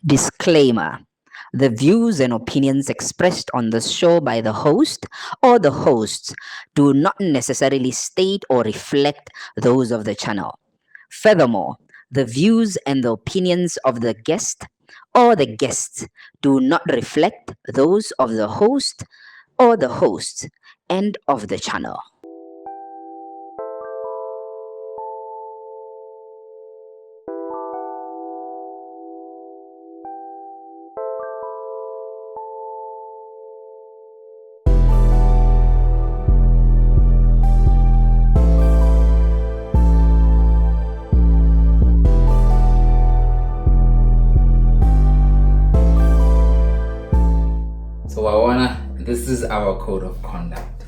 Disclaimer The views and opinions expressed on this show by the host or the hosts do not necessarily state or reflect those of the channel. Furthermore, the views and the opinions of the guest or the guests do not reflect those of the host or the hosts and of the channel. So I wanna, this is our code of conduct.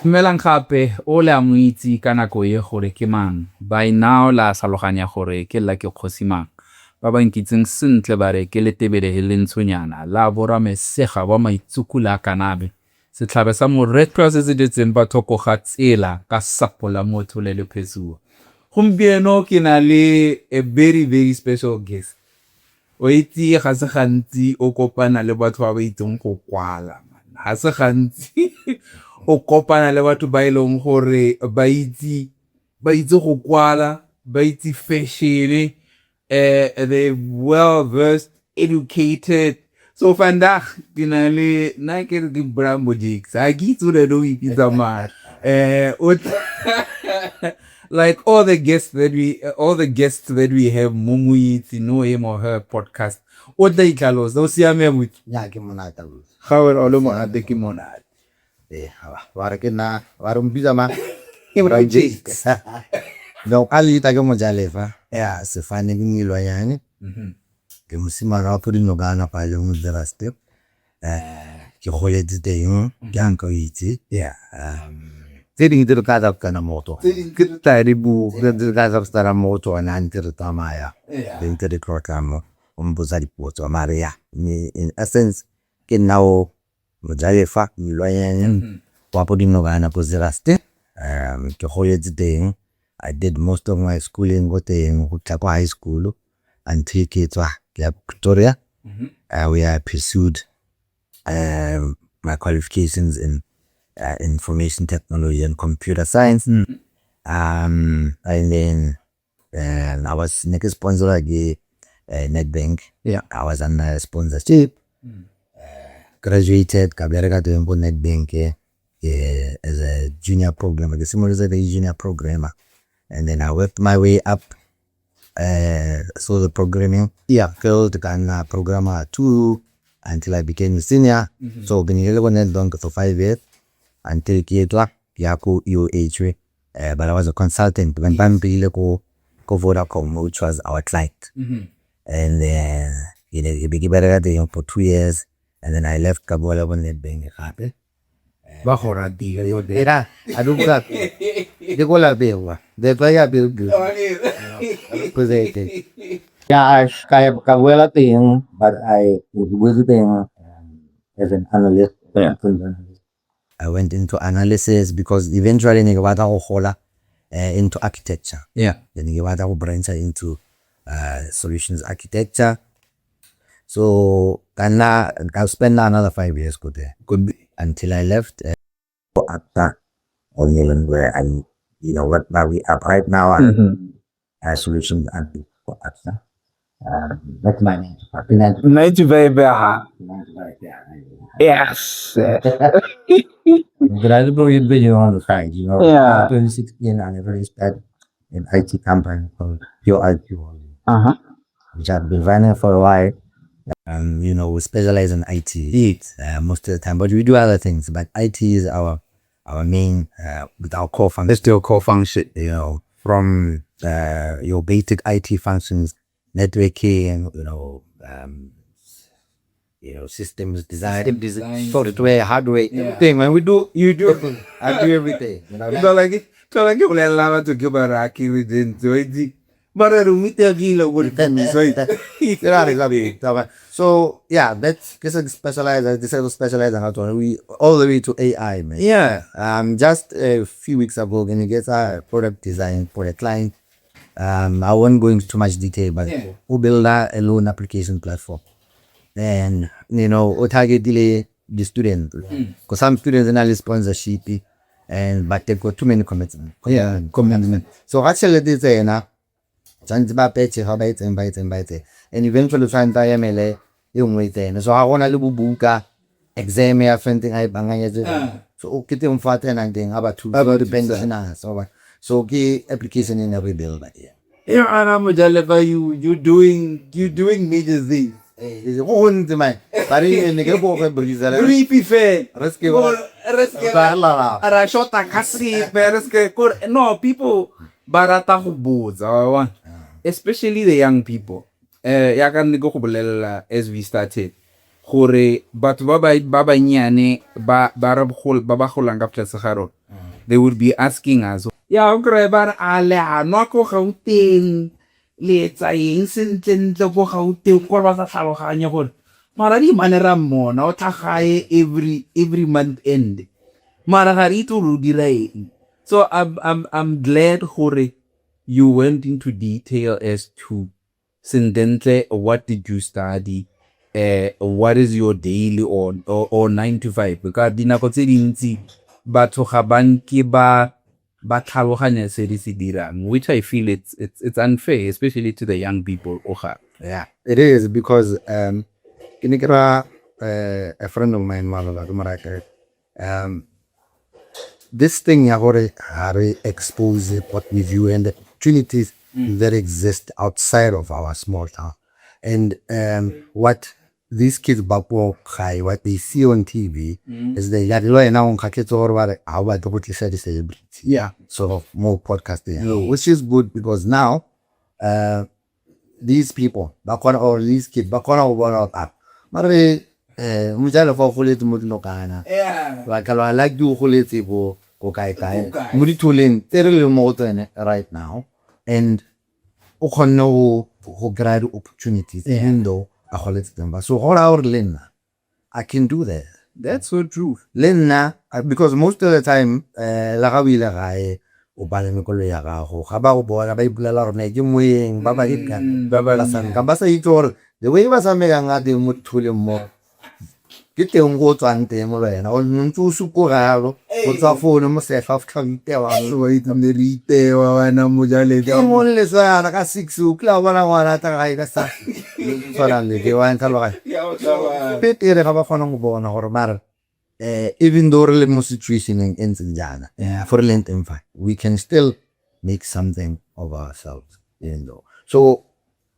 Dumelang gape, o le a mo itse ka nako e gore ke mang. By now la tlhaloganya gore ke lla ke kgosi mang. Ba ba nkitseng sentle ba re ke letebele le lentshonyana la boramesega wa maitsuku la kanabe. Setlhare sa moretlwa se se jetseng fa thoko ga tsela ka sapo la motho le le phesuwa. Gompieno ke na le a very very special guest. O itse ga se gantsi o kopana le batho ba ba itseng go kwala man. Ga se gantsi o kopana le batho ba e leng gore ba itse ba itse go kwala, ba itse fashion-e, they well versed, educated. So vandag ke na le nna ke re ke Bra Mojeks, ga ke itse gore ene o ipitsa mang. O like all the guests that we all the guests that we have mo Moitse Know Him or Her podcast o tla itlhalosa. O siame abuti? Nnyaa, ke monate abuti. Ga wena o le monate ke monate. Ee, wa re ke nna, wa re o mpitsa mang? Bra Jakes. No, ka leina ke Mojalefa. Yeah. Sefane ke Moilwanyane. Ke mosimane wa ko Dinokana fa e le mo Zeerust. Ke goletse teng, jaaka o itse. Yeah. Tse dingwe tse re tla tla tsena mo go tsone. Tse dingwe re tla di bua. Tse re tla tla tsena mo go tsone ha ntse re tsamaya. Yeah. Re ntse re tlotla mo, o mpotsa dipotso mare ya, in essence ke nna o Mojalefa Moilwanyane wa ko Dinokana ko Zeerust. Ke goletse teng, I did most of my schooling ko teng go fitlha ko high school until ke tswa ke ya Pretoria where I pursued my qualifications in information technology and computer science. And then I was ne ke sponsorwa ke Nedbank. Yeah. I was under sponsorship. Graduated ka bereka teng ko Nedbank as a junior programmer. Ke simolotse ke le junior programmer and then I worked my way up so the programming field ka nna programmer two until I became a senior. So ke ne ke le ko Nedbank for 5 years until ke tswa ke ya ko EOH but I was a consultant ba mpeile ko Vodacom which was our client. And then ke ne ke bereka teng for 2 years and then I left ka boela ko Nedbank gape. Ba go ratile. Yeah, I don't go ke ko lapeng kwa. That's why ke apere blue. Represented. Yeah, ka boela teng but I boetse teng as an analyst. Yeah. I went into analysis because eventually ne ke batla go gola into architecture. Ke ne ke batla go branch-a into solutions architecture. So ka nna ka spend another 5 years ko teng until I left for ABSA where I work my way up right now. I'm a solutions architect for ABSA. That's my name. 9 to 5 yeah. Yeah. Yes. But I don't know on the side. 2016, I registered an IT company called Pure IT, which I've been running for a while. We specialize in IT most of the time, but we do other things. But IT is our main, with our core function. It's still core function. From your basic IT functions, networking, systems design, System design. Software, hardware, everything. Man, we do. You do. I do everything. Tlola ke bolelela batho ke ba re a ke re dintse wa itse. Mara re rutegile gore So yeah, that's ke se specialize I decided to specialize ka tsone. We all the way to AI, man. Just a few weeks ago ke ne ke etsa product design for a client. I won't go into too much detail, but o builda a loan application platform. And o targetile the students. Because some students na le sponsorship and but they've got too many commitments. Commitment. So ga tšhelete e tsena tshwanetse ba petšhe ga ba e tseng ba e tseng ba e tseng and eventually tshwanetse a emele e nngwe e tsene, so ga gona le bo buka exam ya tshwanetseng a e bankanyetse, so ke teng fa a tsenang teng a ba thusa A ba di-pensioners so ke application e ne re builda, yeah. Yeah, ana Mojalefa, you doing major things. Eh, go gontsi man, ba re ne ke go go breeza. Creepy fan. Re se ke Re se ke ba lela. Ra shota ka sepe, re se ke kore no people ba rata go botsa, wa bona, especially the young people. Ya ka nne ke go bolelela as we started gore batho ba bannyane ba re ba golang ka tlase ga rona, they would be asking us, ya o kry ba re a le a nwa ko Gauteng, le etsa eng sentlentle ko Gauteng, kore ba sa tlhaloganye gore mara di mane ra mmona o tla gae every month end, mara ga re itse gore o dira eng. So I'm glad gore you went into detail as to sentlentle what did you study, what is your daily or 9 to 5, ka dinako tse dintsi batho ga ba nke ba tlhaloganya se di se dirang, which I feel it's unfair, especially to the young people o ga. Yeah, it is because ke ne ke ra a friend of mine maloba ke mo raya ke re, this thing ya gore ha re expose what we view and the opportunities that exist outside of our small town and what these kids ba ko gae, what they see on TV is they like le wena o nkgatlhetse gore ba re ha o batle go tlisa di-celebrity sort of more podcasting, which is good because now these people ba kgona or these kids ba kgona go bona gore, ah, mare Mojalefa o goletse mo Dinokana, ba tlhaloga like o goletse ko kae kae. Ko kae. Mo ditholeng tse re leng mo go tsone right now, and o kgonne go kry-a di-opportunities even though a goletse teng ba, so go raya gore le nna I can do that. That's so true. Le nna, because most of the time le ga o ile gae o palame koloi ya gago, ga ba go bona ba ipolela gore ne ke moeng ba ba Ba ba ba sa ba sa itse gore the way ba tshamekang ka teng mo ditholeng mo ke teng ko o tswang teng le wena o ntse o sukoga yalo o tswa founu mo sefa o fitlha o itewa. Wa itse ne re itewa wena Mojalefa. Ke mo le yana ka 6 o kile wa bona ngwana a tla gae ka sa tshwanang le ke wa ntlhaloganya petere ga ba kgona go bona gore mara even though re le mo situationeng e ntseng jaana fo re leng teng fa, we can still make something of ourselves even though. So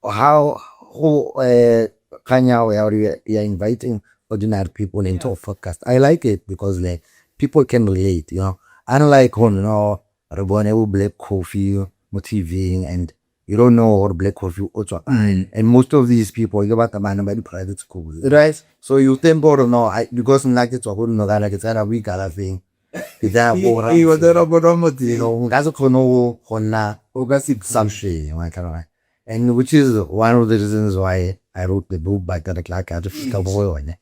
how go kgang ya gore you are inviting ordinary people into a podcast, I like it because like people can relate, unlike go no re bone bo Black Coffee mo TV and you don't know gore Black Coffee o tswa kae, and most of these people ke batho bana ba di-private school, so you think gore no I, because nna ke tswa ko Dinokana, ke tsena bo Ikalafeng, ke tsena ko Ee, wa tsena ko motseng. Nka se kgone go nna O ka se something wa tlhaloganya, and which is one of the reasons why I wrote the book, but re tla ka re fitlha mo go yone.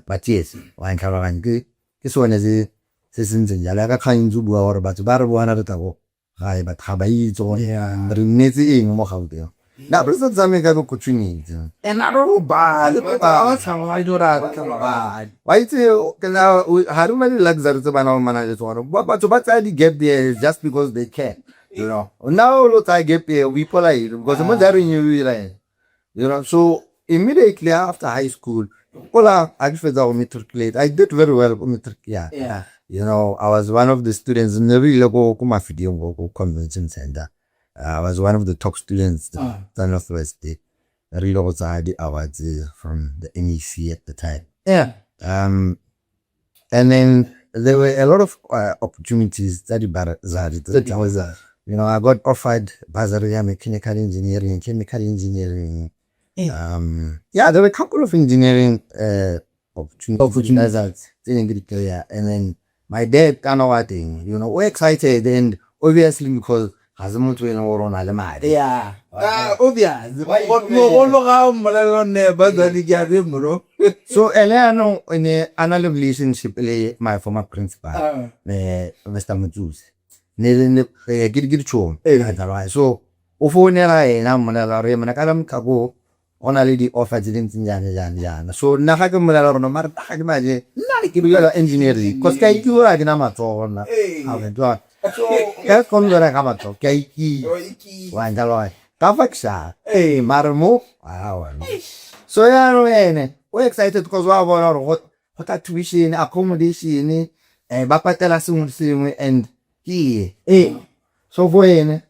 But yes, wa ntlhaloganya, ke sone se ntseng jalo ya ka kgang ntse o bua gore batho ba re bona re tla ko gae, but ga ba itse gore re nnetse eng mo Gauteng na re sa tsamaye ka opportunity. And a re robale, batho ga ba tlhaloganye gore a re tlhaloganye. Wa itse ke na ga re na di-luxury tse bana ba mana le tsone. Batho ba tsaya di-gap years just because they can. Now o lo tsaya gap year o ipolaile because mo jareng e o ira eng. So immediately after high school, gopola ga ke fetsa go matriculate, I did very well ko matric, yeah. I was one of the students ne re ile ko Mafiding ko convention center. I was one of the top students tsa North West. Re ile go tsaya di-awards from the MEC at the time. And then there were a lot of opportunities tsa di-bursary. Tsa di-bursary. I got offered bursary ya mechanical engineering, chemical engineering. Yeah, there were a couple of engineering opportunities. Opportunities. Tse neng ke di kry-a. And then my dad ka nako ya teng, we're excited and obviously because Ga se motho e leng gore o na le madi. Yeah. Ah, obvious. Mogolo ga o mmolelela nne bursary ke a re bro. So ene yaanong o ne a na le relationship le my former principal, eh, Mr. Motsusi. Ne le ne eh, ke ke ditšhomi. So o founela ena a mmolelela gore monna kana motho ko go na le di-offer tse di ntseng jaana jaana jaana. So nna ga ke mmolelela gore no mara nna ga ke batle nna ke direla engineering cause ke a itse gore ga ke na matsogo nna. So Eskom yone ga matsogo ke a ikitse. Wa ntlhaloganya? Ka fa ke sharp. Mare mo aowa. So yaanong ene o excited cause wa bona gore go tla tuition, accommodation, ba patela sengwe le sengwe and ke ye. So for ene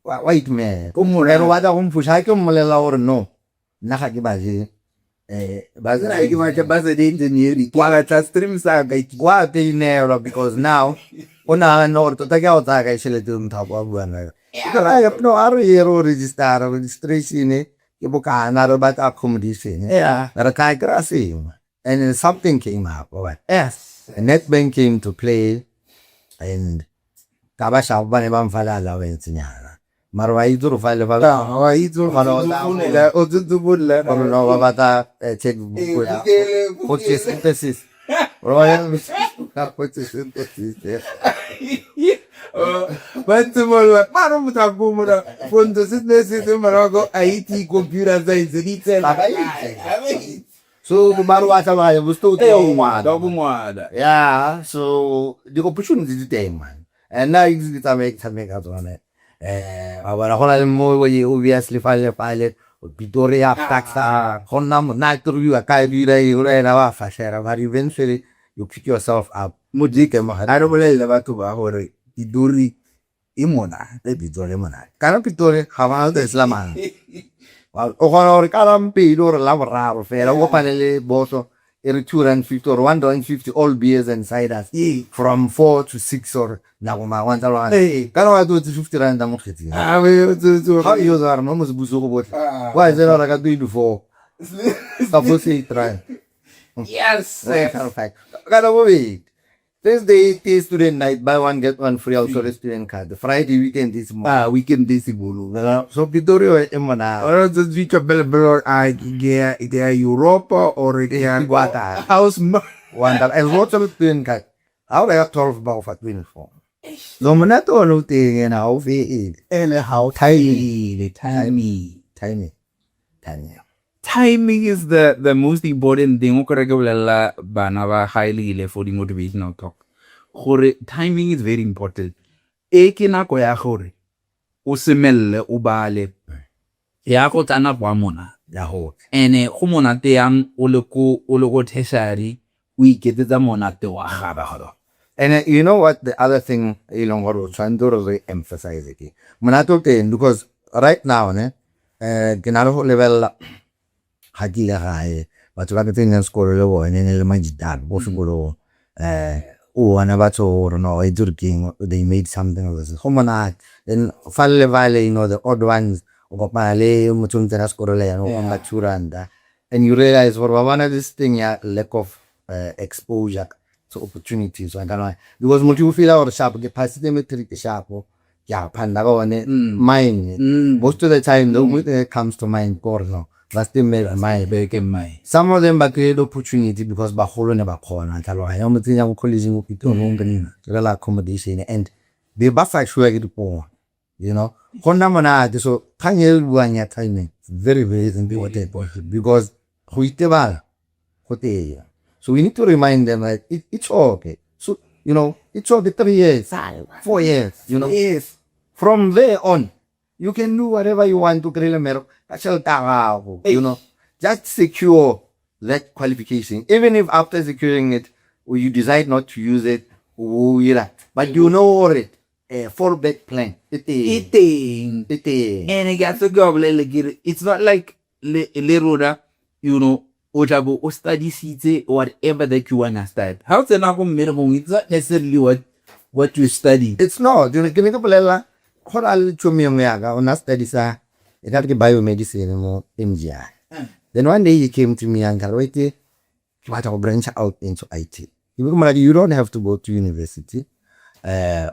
wa itumela. And o batla go mpusha, ga ke mmolelela gore no nna ga ke batle Nna ke batla bursary engineering, ke batla stream sa ka. Wa painelwa because now o nagana gore tota ke a go tsaya kae tšhelete e motho a buang ka yone. No a re ye re o register-a, registration ke bokana re batla accommodation. Re tla kry-a sengwe and then something came up. Yes. Nedbank came to play and ka ba sharp ba ne ba mfa le allowance nyana. Mara wa itse gore fa le fa Wa itse gore o tsotsobolla. Gore no ba batla textbook ya photosynthesis. Photosynthesis. Ba tsebolla mara motho a ko mona photosynthesis mara ko IT computer science di tsena. Ga ba itse. So mara wa tlhaloganya bo sto ngwana. Ka bongwana. Yeah, so di-opportunity di teng man. And nna itse ke tsamaye ke tshameka ka tsone. Wa bona go na le mo obviously fale le fale Pretoria go nna monate go iwa kae go dira eng le wena wa fahlela but eventually you pick yourself up. Modimo a re bolelele batho ba gore Pitori e monate. Pitori e monate. Kana Pitori ga gona letsatsi la mang. O kgona gore ka Lampedi or Laboraro fela o kopane le boso e re R2.50 or R1.50 all beers and ciders from 4 to 6 or nako mang wa ntlhaloganya. Kana wa totse R50 mo kgetsing. Ga o use re mo motse bosigo botlhe. Wa tsena o reka 24 ka R48. Yes. Kana bobedi. Thursday ke student night buy one get one free also le student card. Friday weekend is more. Ah, weekend e simolola. So Pretoria e monate. Ora tse di pele pele a ke ya Europa or ke ya Guata. House One and lots of student card. Ha o reka 12 ba go fa 24. So monate one o teng ena ha o fele. Ene ha o Timing, timing. Timing. Timing. Timing is the most important thing. O kry ke bolelela bana ba ga e le ile for di motivational talk. Gore timing is very important. E ke nako ya gore o semelle o bale. Ya go tla nako ya monate. Ya go. Ene go monate yang o le ko o le ko tertiary o iketsetsa monate wa gago. And you know what the other thing e leng gore o tshwanetse gore re emphasize ke monate o teng because right now ne ke na le go lebelela ga ke ile gae batho ba ke tseneng sekolo le bone ne le majitana ko sekolong o bona batho gore no wa itse gore ke eng they made something of this go monate then fale le fale you know the odd ones o kopana le motho o tsena sekolo le ena o ka R2 and you realize gore wa bona this thing ya lack of exposure to opportunities wa ntlhaloganya because motho o feel-a gore sharp ke passitse matric sharp ke a phanda ka one mine most of the time the only thing that comes to mind ke gore no last mine Beke mine. some of them ba create opportunity because bagolo ne ba kgona tlhaloganya o mo tsenya ko college o direla accommodation and be ba fashiwa ke dipone you know go nna monate so kgang e re buang ya timing it's very very important because go itebala go teng so we need to remind them that it's okay so you know it's okay 3 years 4 years you know Yes. from there on you can do whatever you want to kry-ile mmereko ka tšhelete ya gago you know just secure that qualification even if after securing it you decide not to use it o ira but you know gore fallback plan e teng E teng. e teng Ene ke a tse ke wa bolelle ke re it's not like le rona you know o tla bo o studisitse whatever that you wanna study. Ha o tsena go mmerekong it's not necessarily what you study. It's not you know, ke ne ke bolela go na le tšhomi e nngwe yaka o na studisa e ka re ke biomedicine mo MGI then one day he came to me and nkare wait ke batla go branch out into IT ke be ke mo you don't have to go to university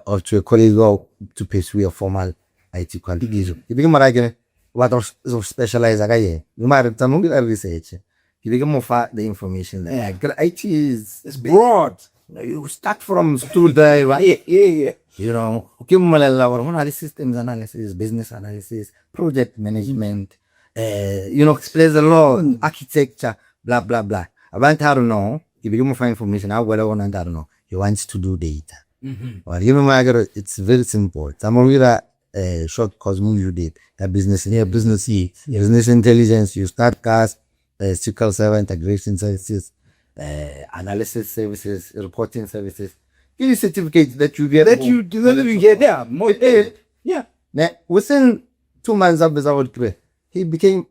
or to a college or to pursue a formal IT qualification. Ke be ke mo raya ke re o batla go specialize ka eng? Mare tsamaya o dira research. Ke be ke mo fa the information that Yeah. ke re IT is It's broad. You start from screwdriver. Yeah. You know, ke mmolelela gore go na le systems analysis, business analysis, project management, there's a lot, architecture, blah, blah, blah. Abantu I don't know, ke be ke mo fa information, a boela go nna I don't know, he wants to do data. Wa ke mo re it's very simple. Tsamaya o dira short course mo Udemy ya business, Yeah, business, yeah. business intelligence, you start cars, SQL Server integration services, analysis services, reporting services. Ke di-certificates that you get. That you that you get, yeah, more, yeah. Ne, within 2 months of his career, he became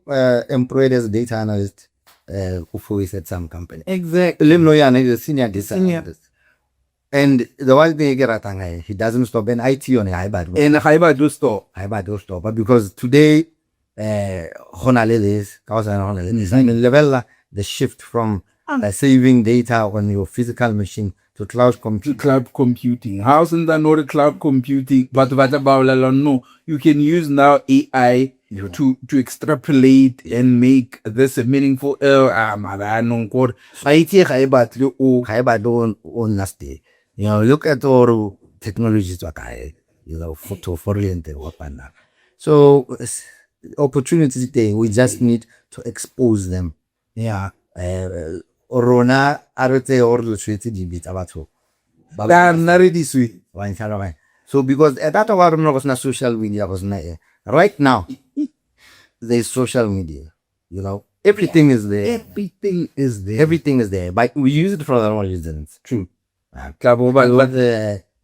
employed as a data analyst who is at some company. Le nou yana is a senior data Senior. analyst. And the one thing ke ratang ka ene, he doesn't stop and IT yone ga e batle And ga e batle stop. Ga e batle go stop because today go na le this, ka hosane go na le this. I mean, lebelela the shift from saving data on your physical machine to cloud To computing. Cloud computing. How since know the cloud computing, but ba tla bolela, no, you can use now AI to extrapolate and make this a meaningful. Ah, mara anong kore IT ga e batle o Ga e batle o nna stay. Look at all technology tswa kae, to foreign wa pana. So opportunities teng, we just need to expose them. Rona a re tseye gore re tshwetse dibe tsa batho ba. Ba nna re di swe. Wa ntlhaloganya? So because at that time go sena social media, go sena eng. Right now there's social media, everything is there. Everything is there. Everything is there, but we use it for the wrong reasons. True. Tla bo ba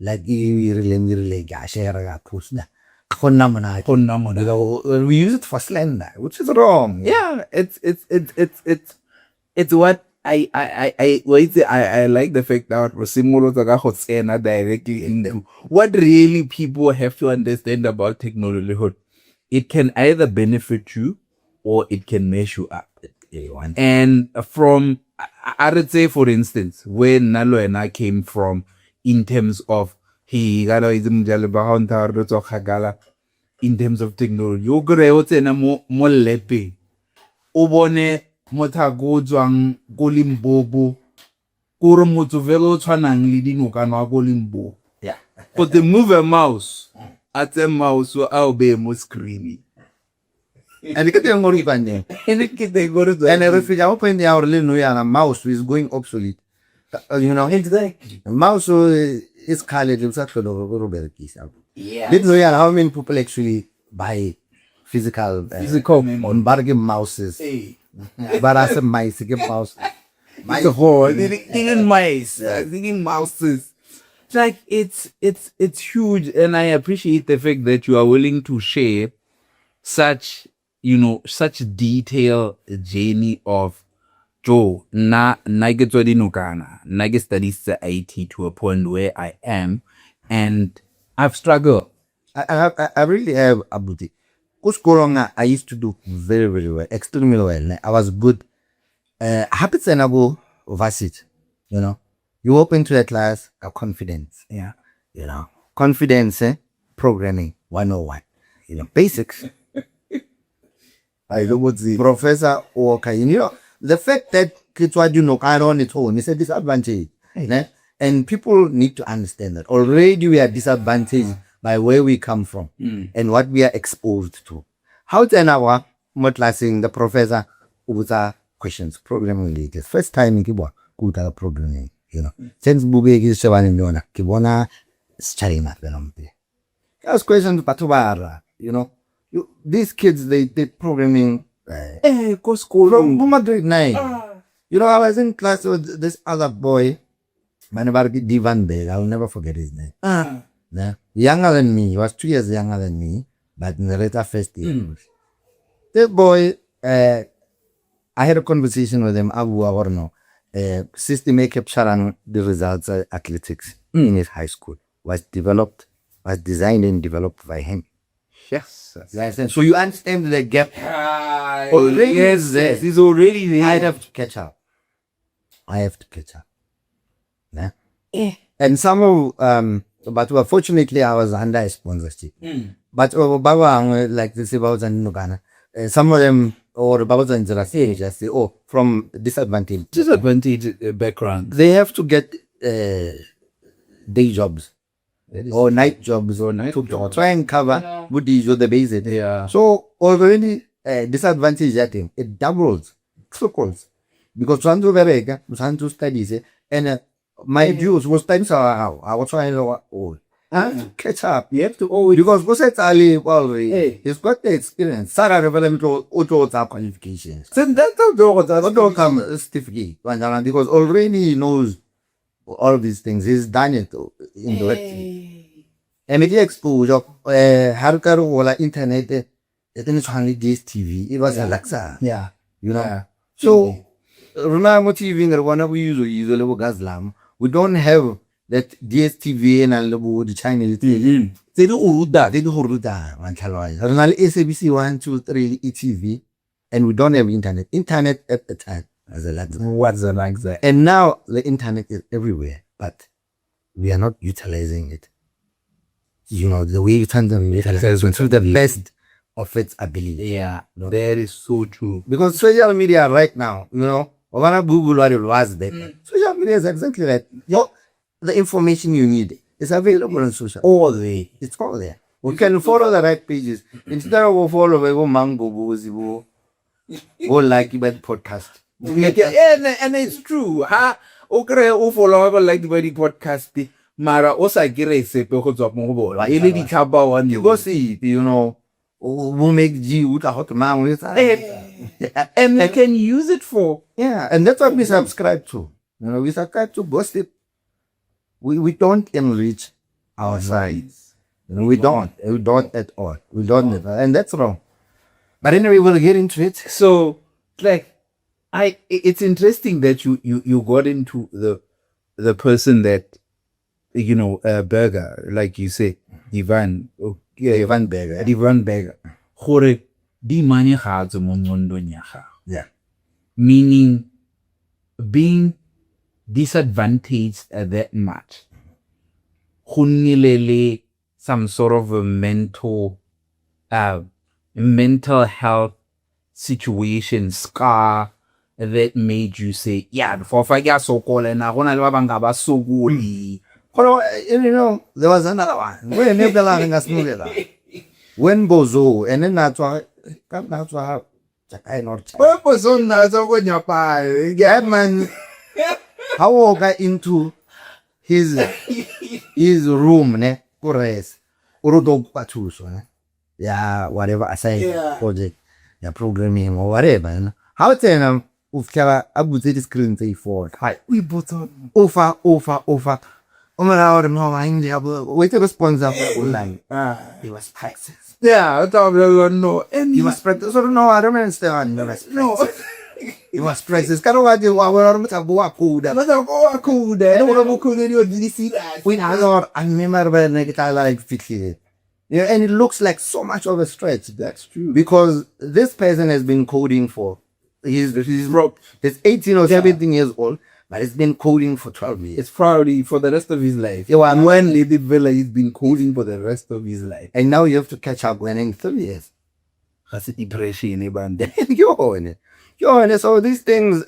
Like e rileng e rileng, ke a share, ka post-a, go nna monate. Go nna monate. We use it for slander, which is wrong. Yeah, it's what I wait, I like the fact that re simolotse ka go tsena directly in them. What really people have to understand about technology, gore it can either benefit you or it can mess you up. And from I would say, for instance, where nna le wena came from in terms of he kana itse mojale ba ga o ntha re tswa kgakala in terms of technology, o kry o tsena mo lab-eng, o bone mothako o tswang ko Limpopo, kore motho fela o tshwanang le dinokana wa ko Limpopo, but they move a mouse, a tse mouse a o beye mo screening. And ke teng gore ke teng. Ene ke teng gore And re fihla mo point ya gore le nou yana mouse is going obsolete. Mouse is kgale le sa tlhole go berekisa. Le nou yana how many people actually buy physical Physical. On ba re ke mouses. Ba ra se mice, ke mouse. Even mice, thinking mouses. Like it's huge, and I appreciate the fact that you are willing to share such such detailed journey of Joe. Na nna ke tswa dinokana, nna ke studies IT to a point where I am, and I've struggled. I really have, abuti. Ko sekolong I used to do very, very well, extremely well. I was good. Ha ke tsena ko varsity, you open into a class ka confidence. Confidence, eh? Programming 101. Basics. I know what's it. Professor Walker, the fact that ke tswa dinokana on its own is a disadvantage. Ne? And people need to understand that already we are disadvantaged by where we come from and what we are exposed to. How tsena wa mo classeng, the professor o botsa questions, programming related. First time ke bona ke utlwa ka programming. Since buke ke shebane le yona, ke bona setjhabeng fela mpe. Ask questions, batho ba ara. These kids, they programming Eh, ko sekolong. from grade 9. I was in class with this other boy, ba ne ba re ke Divan Bell. I'll never forget his name. Ne? Younger than me. He was 2 years younger than me, but in the later first year. This boy, I had a conversation with him, a bua gore no, system e capturing the results of athletics in his high school was developed, was designed and developed by him. You understand? So you understand the gap. Already there. Yes, he's already there. I have to catch up. I have to catch up. Ne? And some of, but well, fortunately, I was under a sponsorship. But ba bangwe like they say ba go tswa Dinokana, some of them or ba go tswa Ntsela just or from disadvantaged. Disadvantaged background. They have to get day jobs or night jobs or night to jobs. try and cover bo dijo, the basic. So already disadvantage ya teng it doubles, triples because tshwanetse o bereke, o tshwanetse o studies and mind you, go studies wa gago ga go tshwane le wa o. Catch up. You have to always Because go setse a le kwa already. Hey. He's got the experience. Sa gagwe fela o tlo tsaya qualifications. So that's how O tlo come certificate. Wa nagana, because already he knows all of these things. He's done it indirectly. And ke exposure, ha re ka re gola internet e ne tshwana le DStv, it was a luxury. You know? So rona mo TV re bona bo Yizo Yizo le bo Gazlam. We don't have that DStv e nang le bo di-channel tse Tse di go rutang. Tse di go rutang, wa ntlhaloganya. Re na le SABC 1, 2, 3, e-TV, and we don't have internet. Internet at the time was a luxury. What's a luxury? And now the internet is everywhere, but we are not utilizing it. You know, the way you turn them to the best of its ability. Yeah, that is so true. Because social media right now, you know, when Google what it was there, social media is exactly that. The information you need is available on social. All there. It's all there. We can follow the right pages. Instead of follow bo Mango Bozi bo bo Lucky Bad podcast. Yeah, and it's true. Ha o kry o follow ba Lucky Bad podcast mara o sa kry sepe go tswa mo go bona. E le ditlhapa wa You go see it, you know, we'll make G, o tla go mang, o etsa- And you can use it for Yeah, and that's what we subscribe to. You know, we subscribe to gossip. We don't enrich our sides. You know, we don't. We don't at all. We don't, and that's wrong. But anyway, we'll get into it. So, like, I it's interesting that you got into the person that, you know, Berger, like you say, Ivan, oh, yeah, Ivan Berger. Ivan Berger. Gore di mane ga a tswe mo ngqondong ya gago. Meaning, being disadvantaged that much, go nnile le some sort of a mental health situation, scar that made you say, yeah, for fa ke a sokola na go na le ba bang ga ba sokole. Hold on, you know, there was another one. When When Bozo, and then that's why, that's why, I not. When Bozo na tswa ko Nyapane. Yeah, man. How I got into his room, ne? Ko res. O re o tlo kopa thuso, ne? Ya, whatever, aside project, ya programming or whatever, you know. Ha o tsena, o fitlhela a butse di-screen tse di-four. Hai. O ipotsa. O fa, o fa, o fa. O mo raya gore, no, ha nke ya bo, o etse response ya online. He was practice. Yeah, o tla bolela no. And He he was practice. So, no, I don't understand. He was No. practice. He was practice. Ka re wa di- wa bona gore motho wa code. Motho wa code. Ene gore mo code di di serious. O ile a gore, a mme mare ba ne ke tla like fitlhile. Yeah, and it looks like so much of a stretch. That's true. Because this person has been coding for, he's, Bro. he's 18 or 17 years old, but he's been coding for 12 years. It's probably for the rest of his life. Yeah, well, When Lady Villa, he's been coding for the rest of his life. And now you have to catch up when in 3 years. Ga se depression, eh, bande. Yone. Yone. So these things,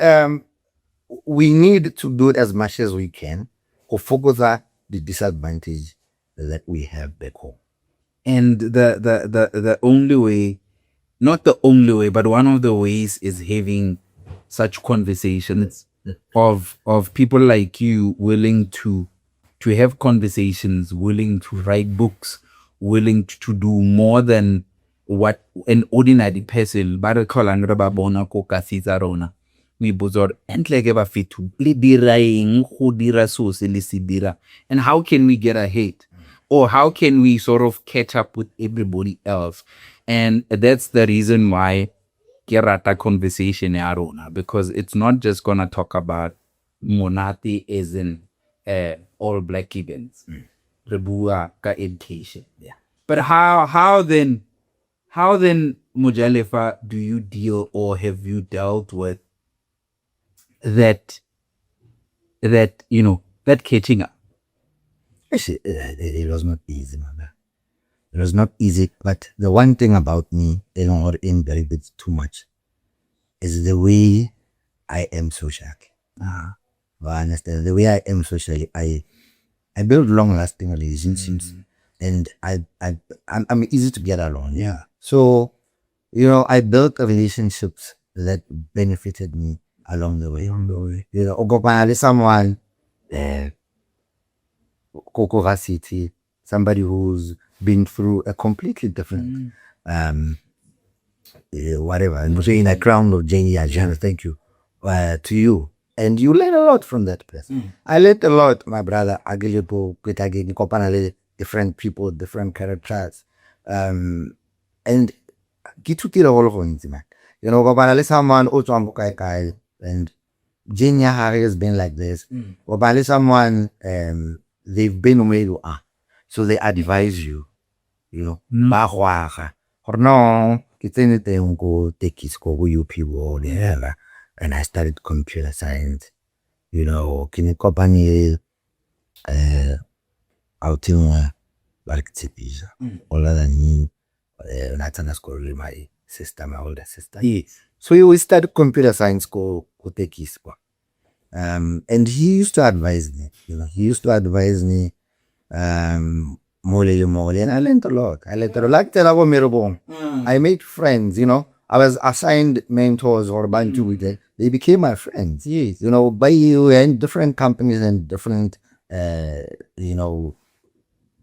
we need to do it as much as we can to focus on the disadvantage that we have back home. And the only way, not the only way, but one of the ways is having such conversations of people like you willing to have conversations, willing to write books, willing to do more than what an ordinary person ba re tlholang re ba bona ko kasi tsa rona. O ipotsa gore entle ke ba fetho le dira eng go dira seo se le se dira, and how can we get ahead, or how can we sort of catch up with everybody else? And that's the reason why ke rata conversation ya rona, because it's not just going to talk about monate as in all black events. Re bua ka education. But how then, Mojalefa, do you deal or have you dealt with that catching up? Actually, it was not easy, man. It was not easy, but the one thing about me e leng gore e mbereketse too much is the way I am socially. Ah. I understand the way I am socially. I I build long lasting relationships and I I I'm, I'm easy to get along. So, you know, I built relationships that benefited me along the way. Along the way. You know, o kopana le someone ko ko varsity, somebody who's been through a completely different whatever, and was in a crown of genius, thank you, to you. And you learn a lot from that person. I learned a lot, my brother. A ke le ko ke tla ke kopana le different people, different characters. And ke ithutile go le gontsi man. You know, kopana le someone o tswang ko kae kae and journey ya gagwe has been like this. Kopana le someone they've been where you are. So they advise you, you know, ba go aga. Gore no, ke tsene teng ko Tekkies ko go UP whatever and I studied computer science. You know, ke ne kopane ausi nngwe ba re ke Tshepiso. Older than me. O ne a tsena sekolo le my sister, my older sister. So we studied computer science ko ko Tekkies kwa. And he used to advise me, you know, he used to advise me mole le mole and I learned a lot. I learned a lot. Like tsela ko mmerekong. I made friends, you know. I was assigned mentors or bantu they became my friends. You know, by you in different companies and different you know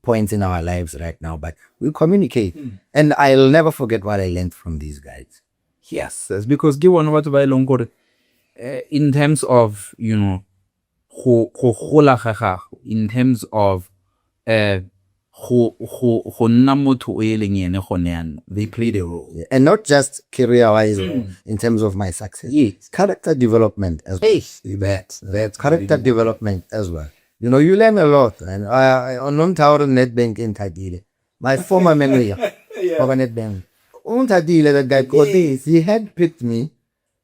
points in our lives right now, but we communicate. And I'll never forget what I learned from these guys. Yes, that's because ke bona batho ba e leng gore in terms of you know go go gola ga gago in terms of go go go nna motho o e leng ene gone yanong they played a role. Yeah, And not just career wise in terms of my success. Character development as well. Hey, that's Character development as well. You know, you learn a lot. And I on Tower Nedbank in Tadile, my former manager of Nedbank. Unthatile, that guy got this. He had picked me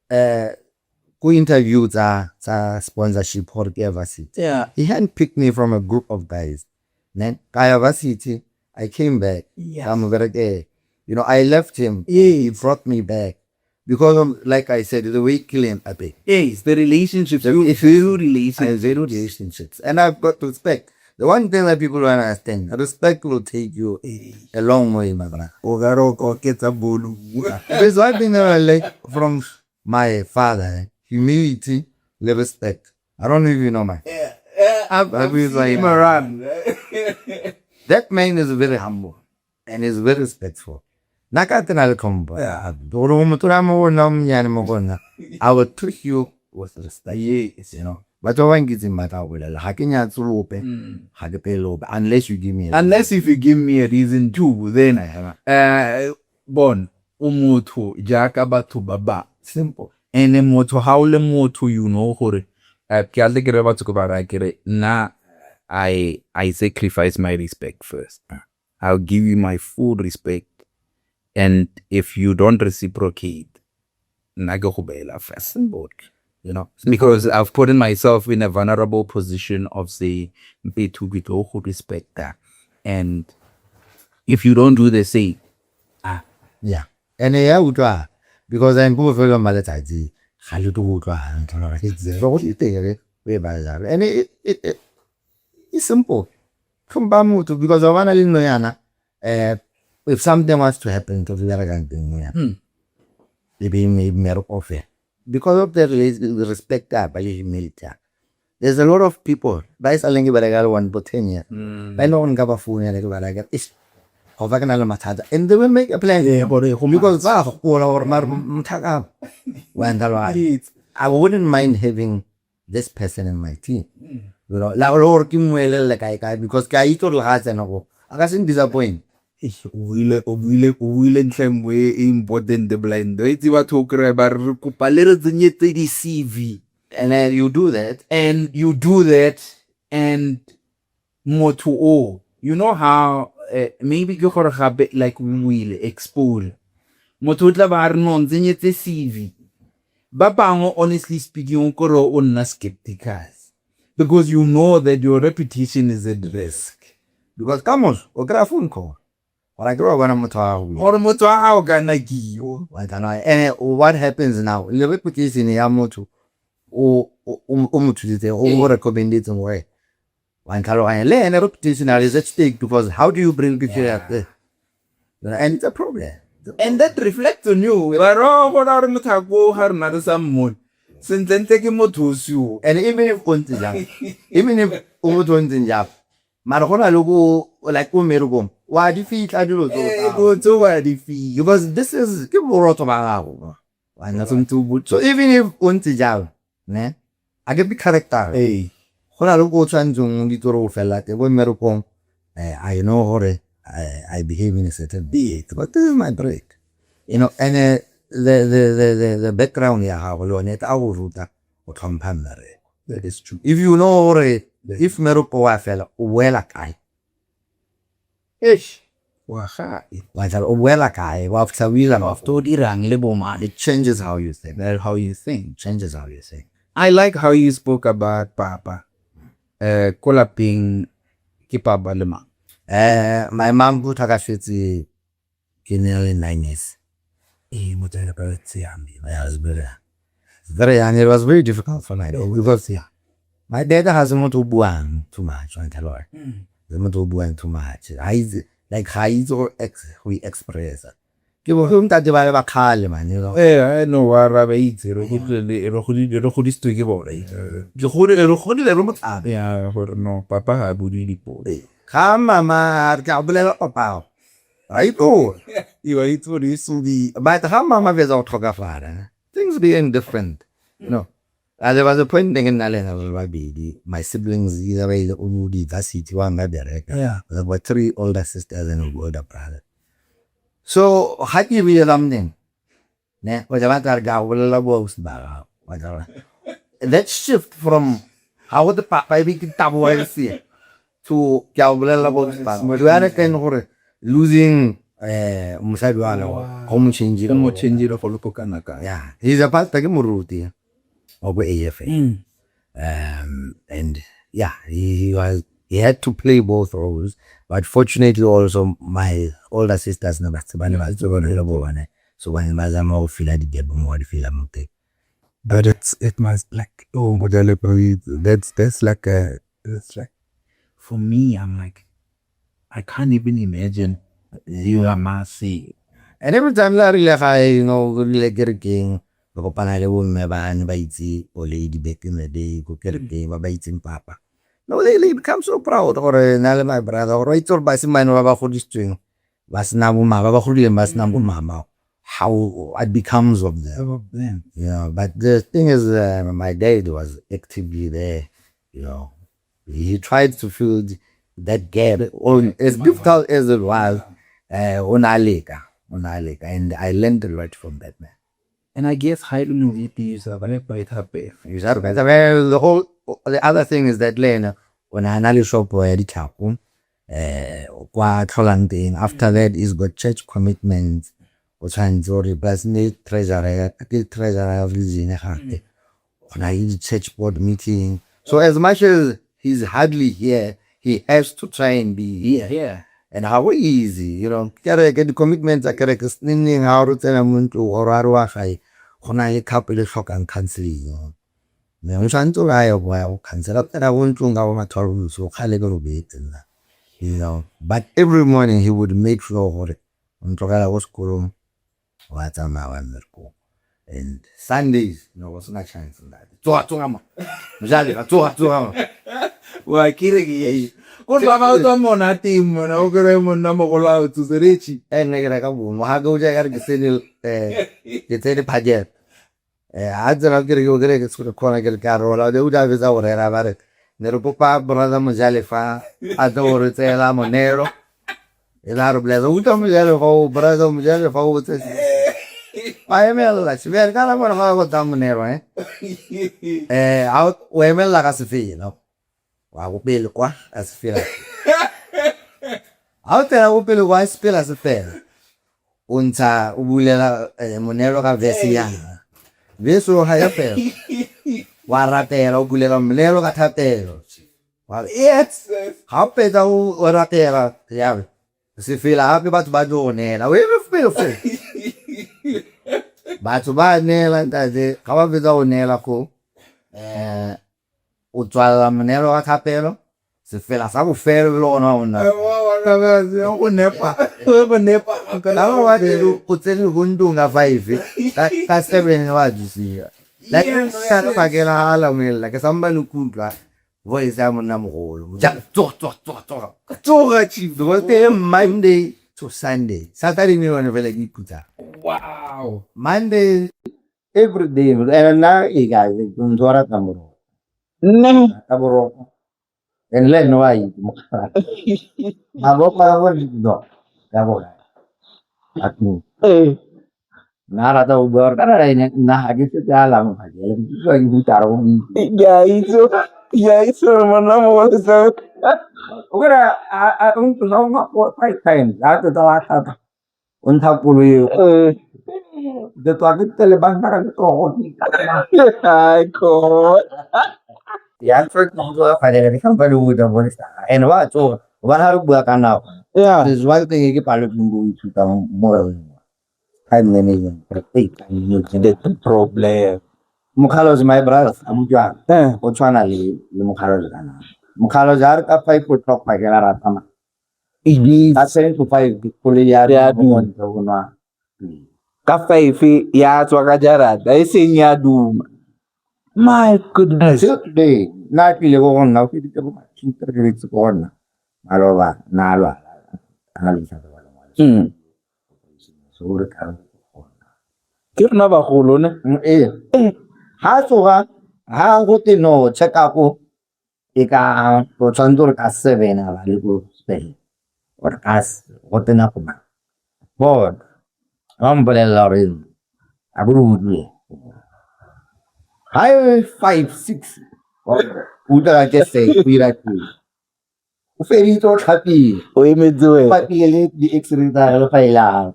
go interview tsa tsa sponsorship gore ke ya varsity. He handpicked me from a group of guys. Then ka ya varsity, I came back. Ka mo bereke. You know, I left him. He brought me back. Because of, like I said, the way Killian Abe. Yes, the relationships. If you relationships. I relationships. And I've got respect. The one thing that people don't understand, respect will take you a long way, my brother. O ka re o ka oketsa volume. There's one thing that I like from my father, humility, le respect. I don't know if you know my. Yeah, I've I've seen him around. That man is very humble and is very respectful. Nna ka tena le tlhompho. Gore o motho a mo go nna o monnyane mo go nna, I will treat you with respect. Yes. You know. Batho ba ba nkitseng ba tla go bolela ga ke nyatse ope, ga ke pele ope unless you give me a Unless if you give me a reason to, then bon o motho jaaka batho ba bangwe. Simple. Ene motho ha o le motho you know gore ke a tle ke re batho ke ba raya ke re nna I sacrifice my respect first. I'll give you my full respect and if you don't reciprocate nna ke go beela first. Simple. You know. Because I've put myself in a vulnerable position of say mfethu ke tlo go respecta and if you don't do the same ah Yeah. And ya utlwa because I'm go bofelong ba letsatsi ga le tlo go utlwa hantle so go tere o e ba jalo and it it's simple tlhompha motho because wa bona le nno yana if something wants to happen to le berekang teng mo yana e be mmereko fela because of the respect ba le humility there's a lot of people ba e saleng ke bereka le one for 10 years ba e leng gore nka ba founela ke ba raya ke re, "Eish, go fa ke na le mathata and they will make a plan because ba gopola gore mare mothaka wa ntlhaloganya I wouldn't mind having this person in my team you know la gore ke mmuelele kae kae because ke a itse gore le ga a tsena go a ka se disappoint Eish, o buile ntlha e nngwe e important blind. O itse batho o kry-a ba re re kopa le re tsenyetse di-CV. and then you do that And you do that and motho o you know how maybe ke gore gape like o buile exposure. Motho o tla ba a re no ntsenyetse CV. Ba bangwe honestly speaking o kore o nna skeptical because you know that your reputation is at risk. because ka moso o kry-a phone call Gore akere wa bona motho wa gago. Gore motho wa gago kana ke yo. Wa tlhaloganya? And what happens now, le reputation ya motho o o mo thusitseng, o mo recommendetseng gore wa ntlhaloganya, le ene reputation ya is at stake because how do you bring people like this? And it's a problem. And that reflects on you. Ba re oh gona gore motho a ko ga rena re sa mmone. Sentlentle ke motho o seo. And even if o ntse jalo, even if o motho o ntseng jalo, mara go na le ko like ko mmerekong wa di fitlha dilo tseo tsa gago. Dilo tseo wa di fitlha. Because this is ke borotho ba gago. Wa nna sentse o botse. So even if o ntse jalo, ne, a ke character. Ee. Go na le ko o tshwanetseng o itse gore o felela teng ko mmerekong. I know gore I behave in a certain way. But this is my break. You know, and the background ya gago le yone e tla go ruta go tlhompha mmereko. That is true. If you know gore if mmereko wa fela o boela kae? Eish. Wa gae. Wa tla o boela kae? Wa fitlha o ira Wa feta o dirang le bo mang? It changes how you think. That how you think. Changes how you think. I like how you spoke about papa. Ko lapeng ke papa le mang? My mom o tlhokafetse ke ne le 9 years. Ee, motsadi ba tse young. Yeah, I was very young. Very young. It was very difficult for my dad because yeah, my dad ga se motho o buang too much, wa ntlhaloganya? Se motho o buang too much. Ha itse like ga itse go ex go expressa. Ke bo ntate ba le ba kgale man, you know. Ee, I know wa ra ba itse re godile re godile re godisitswe ke bone. Ke godile re godile re motsana. Ya gore no papa ga a bue dipuo. Ga mama a re ke a bolela papa. A itse. Iwa itse gore e subi. But ga mama fetsa go tlhokafala, things became different. You know. There was a point ne ke nna le ena re le babedi, my siblings either ba ile go di-varsity wa ba bereka. There were three older sisters and an older brother. So ga ke ebile something, ne, o tla batla re ke a go bolelela bo ausi ba gago. Wa tlhaloganya? That shift from ga go te papa e be ke taboga ke sia to ke a go bolelela bo ausi ba gago. Do you understand gore losing mosadi wa gagwe go mo change Go mo change go le go kana kang. Yeah, he's a pastor ke moruti wa ko AFA. And yeah, he had to play both roles. But fortunately also my older sisters ne ba ba ne ba tse ba le bo bone. So ba ne ba zama go filla di-gap mo ba di filla mo teng. But it must like oh that's like a it's like for me I'm like I can't even imagine you are masi. And every time la re ile gae, you know, re ile kerekeng, re kopana le bomme ba ne ba itse Olady back in the day ko kerekeng ba ba itseng papa. No, they become so proud gore nna le my brother gore ba itse gore basimane ba ba godisitsweng ba sena bo mama, ba ba godileng ba sena bo mama, how what becomes of them. Of them. Yeah, but the thing is, my dad was actively there, you know. He tried to fill that gap. As difficult as it was, o ne a leka, o ne a leka, and I learned a lot from that man. And I guess ga e le moruti you survive by thapelo. You survive. The whole, the other thing is that le ena o ne a na le shop ya ditlhako kwa tlholang teng. After that he's got church commitments. O tshwanetse gore plus ne treasurer ke treasurer ya religion gape. Go na le di-church board meeting. So as much as he's hardly here, he has to try and be here. And how easy, you know. Kereke, di-commitments tsa kereke, neng neng ha o tsena mo ntlong or a re wa gae, go na le couple e tlhokang counselling. Mme o tshwanetse o a ye go ya go counsel-a tsena ko ntlong ka bo ma 12 bosigo kgale ke robetse nna. You know, but every morning he would make sure gore o ntlogela ko sekolong wa tsamaya wa mmerekong. And Sundays, no go sena chance ntate. Tsoga tsoga ma. Mojalefa tsoga tsoga ma. Wa kere ke Ko ba ba tswa monateng mona o kry monna mogolo a o tsotse retši. Nna ke reka bomo ga ke o ja ka re ke tsene ke tsene phakela. Ha tsena ke re ke kere ke se khona ke re ke a rola o tla fetsa go rera ba re ne re kopa brother Mojalefa a tle go re tseela moneelo. E la re bless utlwa Mojalefa o brother Mojalefa o tse ba emella sebele ka nako ga go tsa moneelo eh ha o emella ka sefela wa go pele kwa a sefela ha o tsena go pele kwa sefela se fela o ntsha o bulela moneelo ka verse yana verse o ga ya fela wa rapela o bulela moneelo ka thapelo wa yes ga o fetsa o rapela ya. Sefela gape batho ba tlo go neela. O eme felo fo. Batho ba neela ntate, ga ba fetsa go neela fo, um o tswalela moneelo wa thapelo, sefela sa bofelo e le gona o nna. Go nepa, go nepa. Ga ba o tsene ko ntlong ka five, ka seven wa tsosiwa. Like sa le phakela ga la moella, ke sampane ke utlwa voice ya monna mogolo. Tsoga, tsoga, tsoga, tsoga. Tsoga chief. Because ke Monday to Sunday. Saturday ne yone fela ke ikutsang. Wow. Monday every day and nna e ka ke ntho wa rata boroko. Ne. Rata boroko. And le nna wa itse mogala. Maboko a go no. Ya go. A tu. Eh. Nna rata go bua gore kana ene nna ga ke setse a lang ga ke le ke tswa ke hutara go itse. Ke a itse. Ke a itse gore monna mogolo sa. O kry a o ntlosa go five times a tota wa tlhapa o ntsha koloi eo. Eh. Ke tswa ke tle le banka ka letsogo. Ai God. Ya ntse ke go tsoga fanele ke sampane o botsa bone and wa tsoga gobane ga re bua ka nako. Yeah. There's one thing e ke paletsweng ke go ithuta mo go yone. Time management. Hey, time management. The problem. Mokgalajwe my brother abuti wa ka Eh. o tshwana le le mokgalajwe ka nako. Mokgalajwe ha re ka 5 o'clock phakela ra tsamaya. It Ka 7 to 5 koloi ya Ya mo ntle go nwa. Ka 5 ya tswa ka jarata e seng ya duma. My goodness. Till today, nna ke ile ko go nna o feditse bo 2 3 weeks ko go nna. Maloba nna a lwala a na le bothata ba lengwalo. So re ka go nna. Ke rona bagolo ne. Ee. Ha tsoga ha go te no check up e ka o tshwanetse gore ka 7 a ba le ko sepetlele or ka go te nako mang. Bona ba mpolelela gore a ko re utlwe. Ha e 5 6 o utlwa ka ke se o ira teng. O feditse o tlhapile. O emetse wena. Pakile le di-x-ray tsa gagwe le file ya gagwe.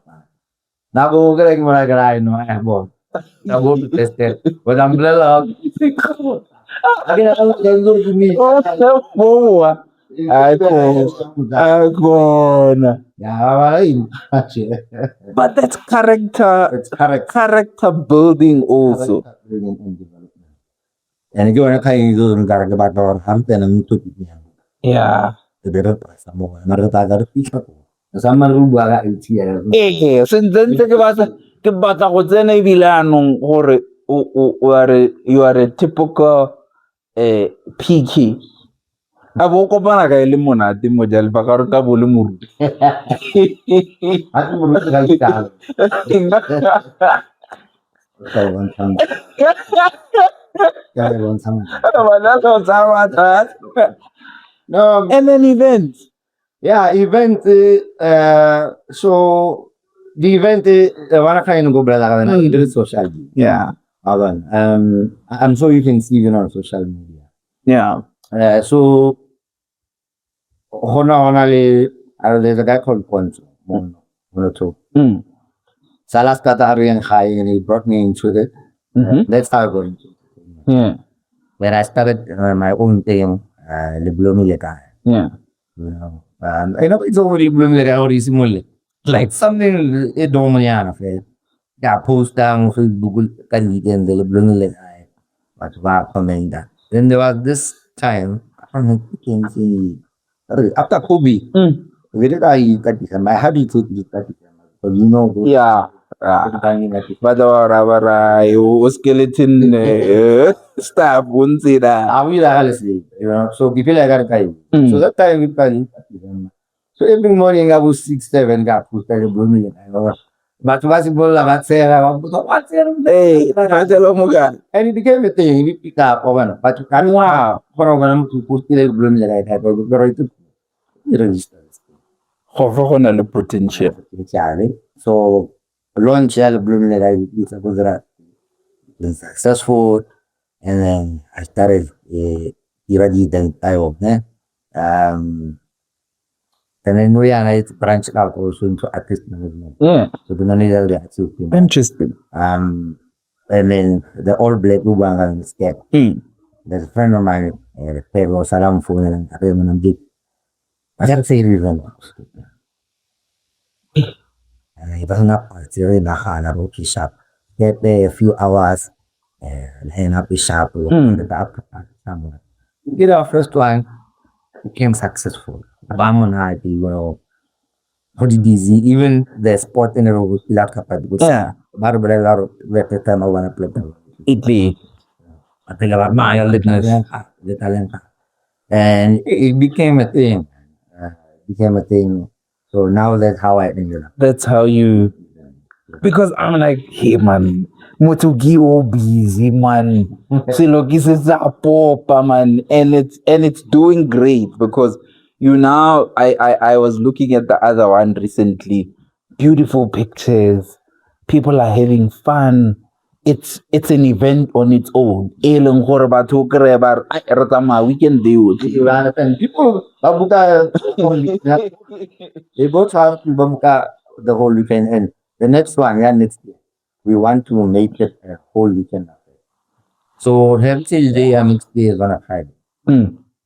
Nako o kry ke bona ke re, "Ai, no, eh, bona." Nako o tested. O tla mpolelela ga ke nagana gore tshwanetse gore ke mo Boa. Ai khona. Ai khona. Ya, ba ba But that's character It's character. character building also. Character building and development. And ke yone kgang e ke nkare ke batla gore ga re tsena mo topic ya Yeah. re be re pressa mo go yona, re tla tla re fitlha ko. Re sampane re bua ka IT ya Ee, sentse ntse ke batla go tsena ebile anong gore o are you are a typical PK. A bo kopana ka e le monate mojalefa ka gore ka bo le moruti. Ga ke moruti ga ikalo. Ka e bontshang. Ka e bontshang. No, And then events. Yeah, event so the event wana kgang e go bolela ka yona e dire social media. Wa bona? I'm sure you can see even on social media. So go na le there's a guy called Ponzo mo Moloto. Salas kata re yang gae and he brought me into it. That's how I got into it. When I started my own thing, le blomile kae. I know it's already blomile kae gore e simolole. Like something e domonyana fela. Ke a posta mo Facebook ka di-weekend le blomile kae. Batho ba commenta. Then there was this time, I don't know, after COVID, we did I ikatisa. My habit is to ikatisa. Because you know, Ba tla ba ra ba ra o skeleton stuff o ntse da. I will you know. So ke feel like I can. So that time we can. So every morning I was 6, 7 ka posta le blomile kae. Batho ba simolola ba tshega ba mpotsa wa tshega. Ee, Ratelo Mogale. And it became a thing, it picked up, wa bona. Batho ka kgona go bona motho o postile le blomile kae kae, pero it register. Go fa go na le potential. Potential. So launch ya le blomile kae it's supposed been successful and then I started dira di-event tsa yone. And then nou yana it's branched out also into artist management. So ke na le the artist Interesting. And then the all black o buang ka step. There's a friend of mine, Pedro Salam phone, a re mona mdi. Ba re se re. Ba nna fatshe re nagana re okay sharp, get there a few hours, line up sharp, somewhere. We did our first one, became successful. Ba monate, you know, go di busy, even the spot in the road after party. Ba re bolelela gore the first time I wanna play. Italy. My goodness. The talent. And it became a thing. Became a thing. So now that's how I ended up. That's how you because I'm like, hey man, motho ke o busy man. Selo ke se sa popa man. And it's doing great because you now I was looking at the other one recently. Beautiful pictures. People are having fun. It's an event on its own. E leng gore batho o kry-e ba re, "Ai, re tsamaya weekend e yotlhe." And people ba book-a they both have to book-a the whole weekend, and the next one, yeah, next year, we want to make it a whole weekend affair. So Heritage Day and next day is on a Friday.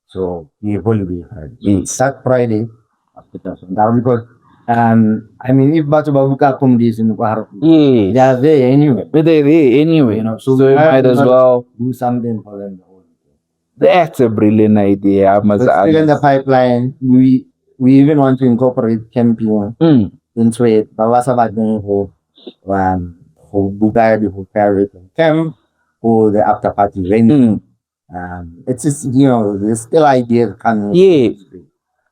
So we will be Friday. Start Friday after that, because I mean, if batho ba book-a accommodation, they are there anyway. But they're there anyway. You know, so you might as well do something for them the whole weekend. That's a brilliant idea. I must It's still in the add. pipeline. We even want to incorporate camping into it. Ba ba sa batleng go book-a di-hotel camp for the after party venue. It's just, you know, there's still ideas coming.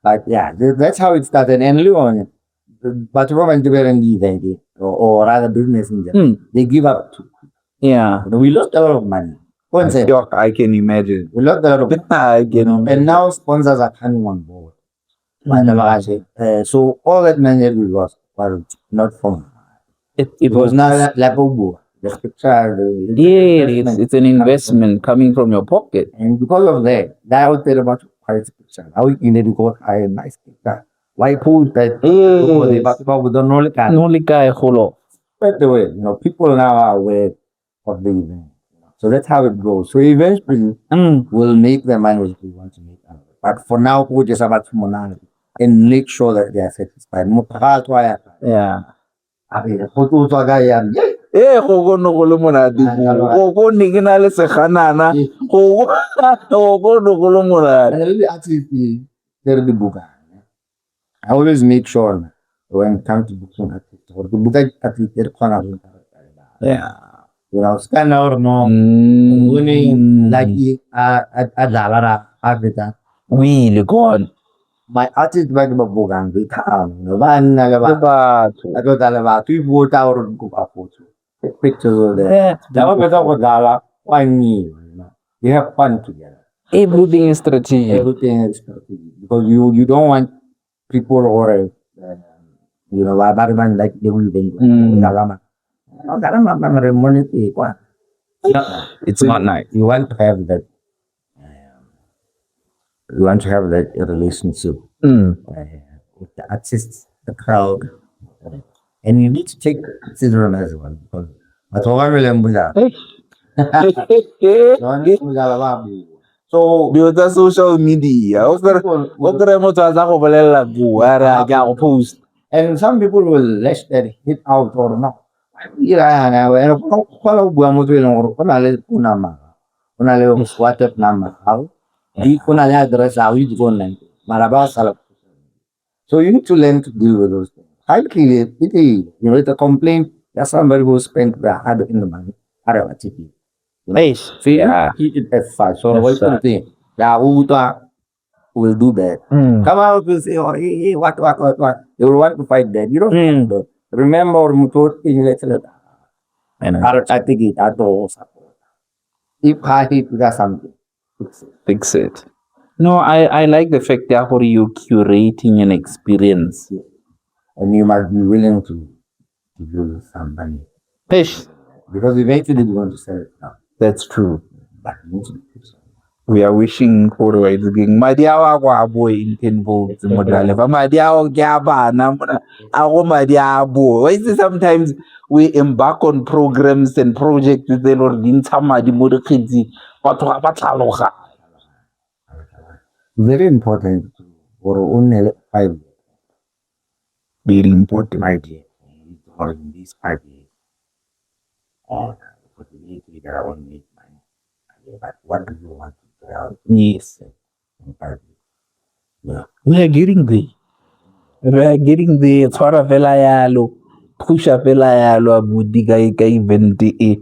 But yeah, that's how it started. And Leon, but Roman the or rather business in general, they give up too. We lost a lot of money. I can imagine. We lost a lot of money. I can imagine. And now sponsors are coming on board. So all that money we lost was not from. It was not like a the picture. Yeah, it's an investment coming from your pocket. And because of that, that was about quite picture. How you need to go hire a nice picture. Why put that? But the way, you know, people now are aware of the event. So that's how it goes. So eventually, we'll make the money we want to make out of it. But for now, we just have to money and make sure that they are satisfied. Yeah. Eh, go no go le monate. Go go ne ke na le seganana. Go go no go le monate. I always make sure when it comes to booking artists, or to book artists, Yeah. You know, scanner no, like a Really gone. My artist ba ke ba bukang di town, no ba nna le ba batho. A tlotla le batho, e bua tsa gore di kopa photo. Take pictures of them. Ja ba fetsa go dlala, wa nyiwa, you know. You have fun together. Everything is strategic. Everything is strategic. Because you don't want people or you know, ba ba re bang like they will be. It's not nice. You want to have that. You want to have that relationship with the artists, the crowd, and you need to take consideration as well. Because So dilo tsa social media, o kry motho a tla go bolelela ko, a re a ke a go post. And some people will let that hit out or not. WhatsApp number, So you need to learn to deal with those things. You know, it's a complaint that somebody who spent their hard in the money. Nice. Yeah. It as such. So what you think? Will do that. Come out and say, oh, hey, hey, what? They will want to fight that. You don't remember. Remember, if I hit something, fix it. No, I like the fact that you're curating an experience. And you must be willing to give some money. Fish. Because eventually you want to sell it now. That's true. But you need to do something. We are wishing for the madi a wa kwa boy in tenfold modale ba madi a o ke a bana mona a go madi a bo. Why is it sometimes we embark on programs and projects tse le gore di ntsha madi mo dikgetsing batho ga ba tlhaloganye. Very important gore o nne le 5 Very important. idea. Gore in these 5 years, possibility that I won't make money. But what do you want to do out in 5 years? Yeah. We are getting there. We are getting there. Tshwara fela yalo. Pusha fela yalo abuti ka event e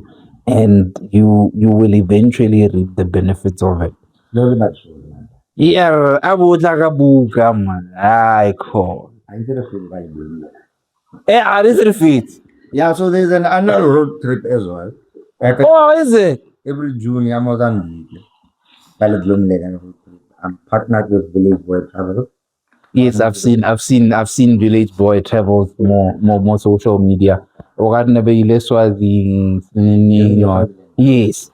and you will eventually reap the benefits of it. Slowly but surely, man. Yeah, a botla ka buka man. Hayi khona. I instead of feeling like doing Eh, a re se re fetse. Yeah, so there's an annual road trip as well. Like Oh, is it? Every June, yeah, Mozambique. road trip. I'm partnered with Village Boy Travel. Yes, I've seen Village Boy Travels more social media. O ka nna ba ile Swazing. Yes.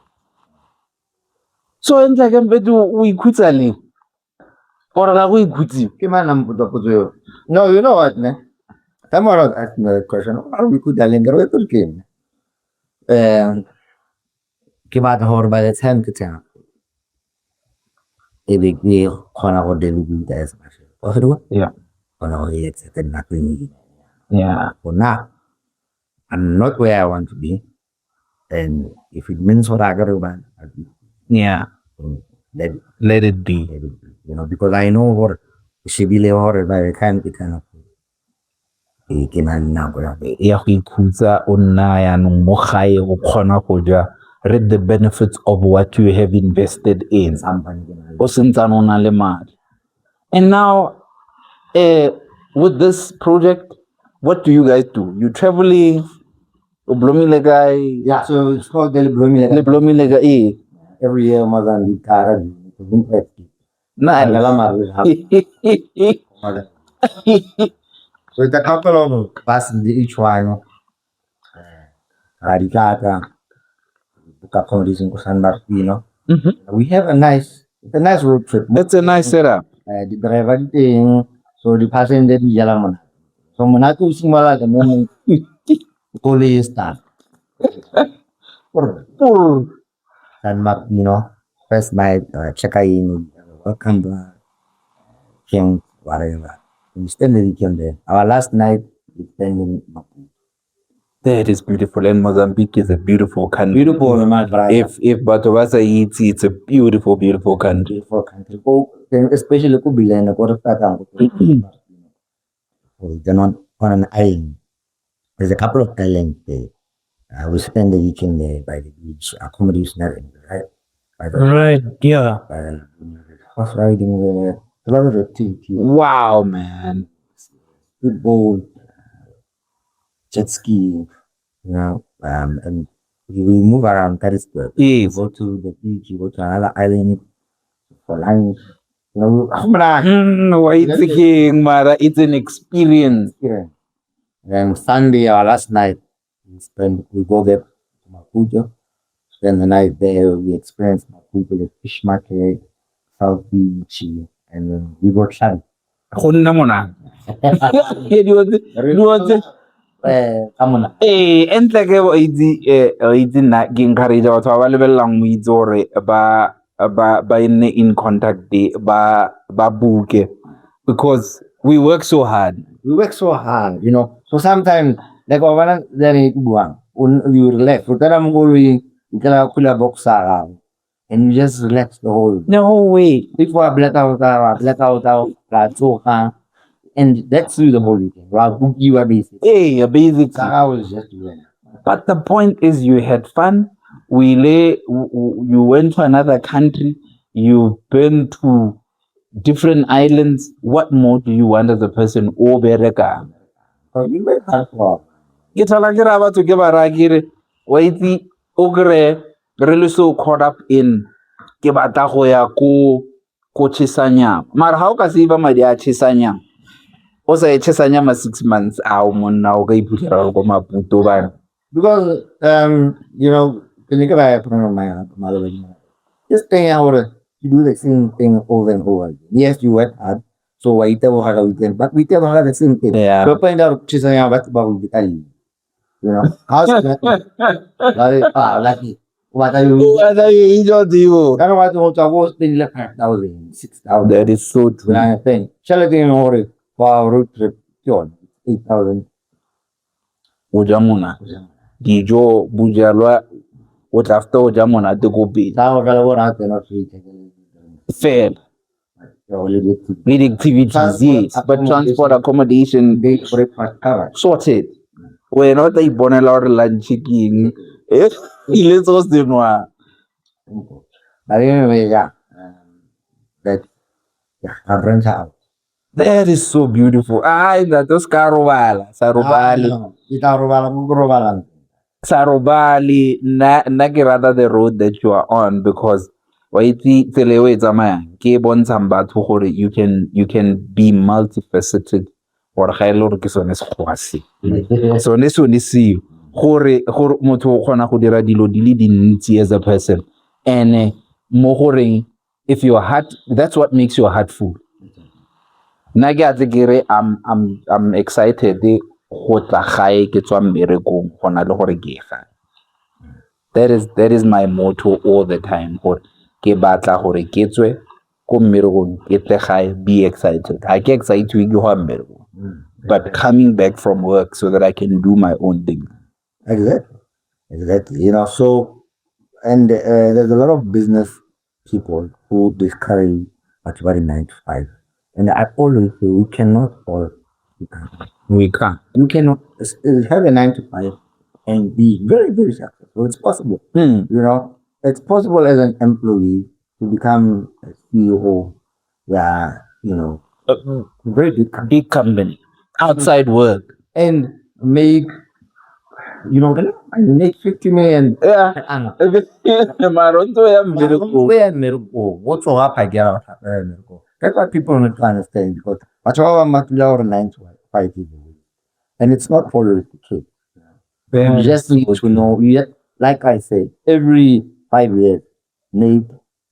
So ntle ke mfethu o ikhutsa leng? Or ga go ikhutsiwe? Ke mang a mpotsa potso eo? No, you know what, ne? Someone was asking me that question. A re o ikhutsa leng? Ke re, "Wait, ke eng?" Ke batla gore by the time ke tsena e be ke kgona go delegate as much as possible. Kgona go etsa ka nako e nngwe. For now, I'm not where I want to be. And if it means gore a ke re bana, let it, Let it be. Let it be. Because I know gore ke shebile gore by the time ke tsena e ke na le nako ya go Ya go ikhutsa, o nna yaanong mo gae, o kgona go ja, reap the benefits of what you have invested in. Sampane ke na le O sentsane o na le madi. And now, with this project, what do you guys do? You traveling? O blomile kae? Yeah, so it's called the Blomile. Le blomile kae? Ee. Every year Mozambique, Kara, Nice. So it's a couple of buses each one. Ra di tlatsa, book accommodation ko San Martino. We have a nice, it's a nice road trip. It's a nice setup. Di driver di teng, so di passenger di jela monate. So monate o simolola the moment koloi e start. San Martino, first night, check in, welcome back, camp, whatever. We spend the weekend there. Our last night, we spend in Maputo. That is beautiful. And Mozambique is a beautiful country. Beautiful, my brother. If batho ba sa itse, it's a beautiful, beautiful country. Beautiful country. Ko, especially ko Bilene, ko re startang ko. Then on an island. There's a couple of islands there. We spend the weekend there by the beach, accommodation, everything, right? By the, by the horse riding there. A lot of activity. Wow, man. Football, jet ski, and we move around Karlsburg. Go to the beach, you go to another island for lunch. Wa itse keng, mara it's an experience. Yeah. And Sunday, our last night, we go there to Maputo, spend the night there. We experience Maputo, the fish market, South Beach, and then we go travel. Go nna monate. Dilo tse Ka mona. Ee, entle ke o itse, o itse nna ke encourage batho ba ba lebelelang mo itse gore ba nne in contact, ba book-e because we work so hard. We work so hard. So sometimes, like, wa bona then e buang, you relax. O tsena mo koloing, o tlela khula boxer gago, and you just relax the whole No way. Before I black out, I black out, ra tsoga, and that's through the whole weekend. Ra bookiwa basically. Ee, basically. Sa gago is just doing. But the point is you had fun. We lay, you went to another country. You've been to different islands. What more do you want as a person? O berekang. We work hard for. Ke thola ke ra batho ke ba raya ke re, wa itse, o kry re le so caught up in ke batla go ya ko Tshesanyama, mara ga o ka save madi a Tshesanyama, o sa ye Tshesanyama 6 months, ao monna, o ka iphitlhela o le ko Maputo bana. Because ke ne ke raya friend of mine, maloba, this thing ya gore you do the same thing over and over again. Yes, you work hard, so wa iteboga ka weekend, but we iteboga the same thing. To find out Tshesanyama batho ba go ka eng. How's that? Like, ah, lucky. O batla yo. Ka re batho go tswa ko spendile 5,000, 6,000. That is so true. You understand? Tšhelete e leng gore for our road trip ke yone 8,000. O ja monate. Dijo, bojalwa, o tla feta o ja monate ko pele. Fela. Le di-activities, yes. But transport, accommodation, sorted. Wena o tla iponela gore lunch ke eng. Eh, ile tse o se nwang. But anyway, yeah. That, yeah, I branch out. That is so beautiful. Ai, ntate o ska robala, sa robale. Ke tla robala mo ke robalang. Sa robale. Nna ke rata the road that you are on because wa itse tsela e o e tsamayang ke e bontshang batho gore you can be multifaceted, gore ga e le gore ke sone sekgowa se sone seo gore motho o kgona go dira dilo di le dintsi as a person, and mo goreng if your heart, that's what makes your heart full. Nna ke a tle ke re I'm excited go tla gae ke tswa mmerekong go na le gore ke ye gae. That is my motto all the time, gore ke batla gore ke tswe ko mmerekong ke tle gae, be excited. Ga ke excited ke go ya mmerekong, but coming back from work so that I can do my own thing. Exactly. Exactly. So, and there's a lot of business people who discourage about 9 to 5. And I always say we cannot all become. We can. You cannot have a 9 to 5 and be very, very successful. It's possible. It's possible as an employee to become a CEO. Yeah, very big company. Big company outside work. And make, I make 50 million per annum. Mara o ntse o ya mmerekong. O ya mmerekong, o tsoga phakela o tlhapela mmerekong. That's what people need to understand, because batho ba bangwe ba dula gore 9 to 5 is a week. And it's not always the case. You just need to know, like I said, every 5 years, make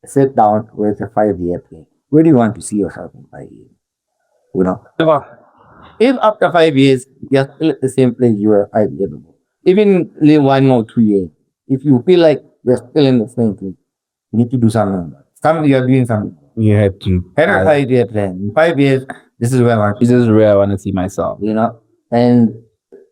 sit down with a 5-year plan. Where do you want to see yourself in 5 years? If after 5 years you're still at the same place you were 5 years ago, even 1 or 2 years, if you feel like you're still in the same place, you need to do something about it. Some you're doing something. You have to. Have a 5-year plan. In 5 years, this is where I want to This is where I want to see myself. And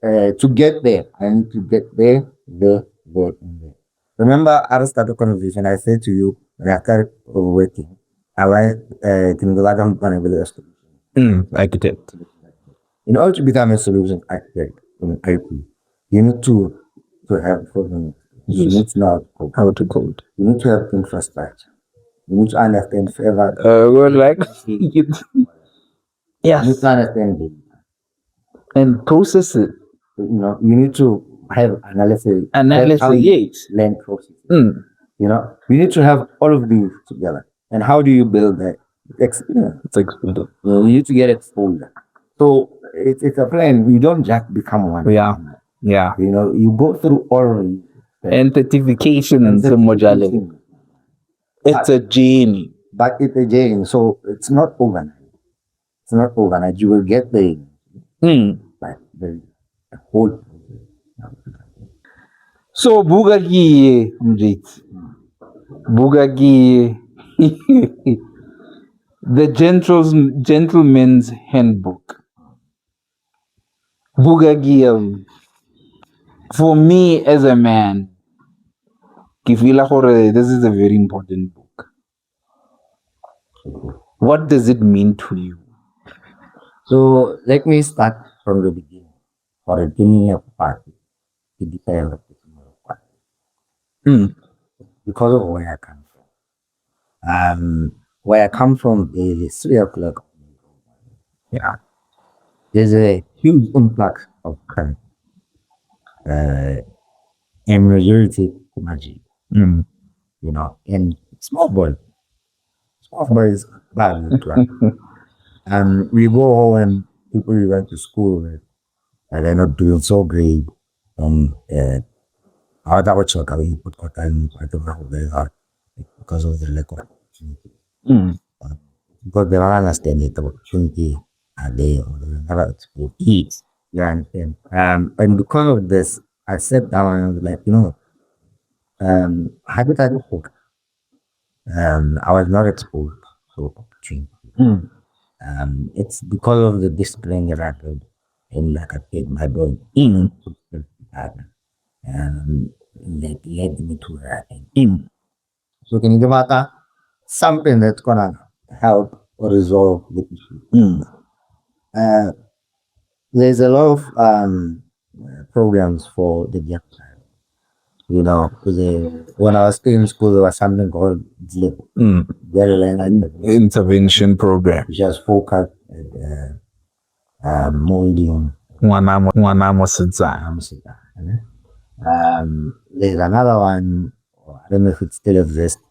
to get there, I need to get there, there, there, and there. Remember, at the start of the conversation, I said to you, when I started working, I went to the solution. Architect. In order to become a solution architect in IT, you need to have programming. You need to know how to code. How to code. You need to have infrastructure. You need to understand server. Well, like You need to understand data. And process it. You need to have analysis. Analysis, How you yes. learn processes. You need to have all of these together. And how do you build that? Experience. It's like You need to get exposure. So it's a plan. You don't just become one. You go through all of these steps. And certifications, Mojale. It's a journey. But it's a journey. So it's not overnight. It's not overnight. You will get there, but the whole So buka ke ye, Mjitsi. Buka ke ye. The Gentleman's Handbook. Buka ke ye. For me as a man, ke feel gore this is a very important book. What does it mean to you? So let me start from the beginning. For the beginning of party, ke decide ke simolola because of where I come from. Where I come from is 3 o'clock. There's a huge influx of crime. And majority magic, and small boys. Small boys bad crime. We go home and people we went to school with, and they're not doing so great. I that was we put time very hard because of the lack of opportunity. Because they don't understand it, the opportunity are there or they never exposed. You understand? And because of this, I sat down and I was like, hypothetical. I was not exposed to opportunity. It's because of the discipline that I built And like I said, my boy, that led me to where I am. So can you give out something that's gonna help or resolve the issue? There's a lot of programs for the young child. You know, when I was still in school, there was something called ZLIP, Intervention program. Which was focused at molding Ngwana mosetsana. There's another one, I don't know if it still exists,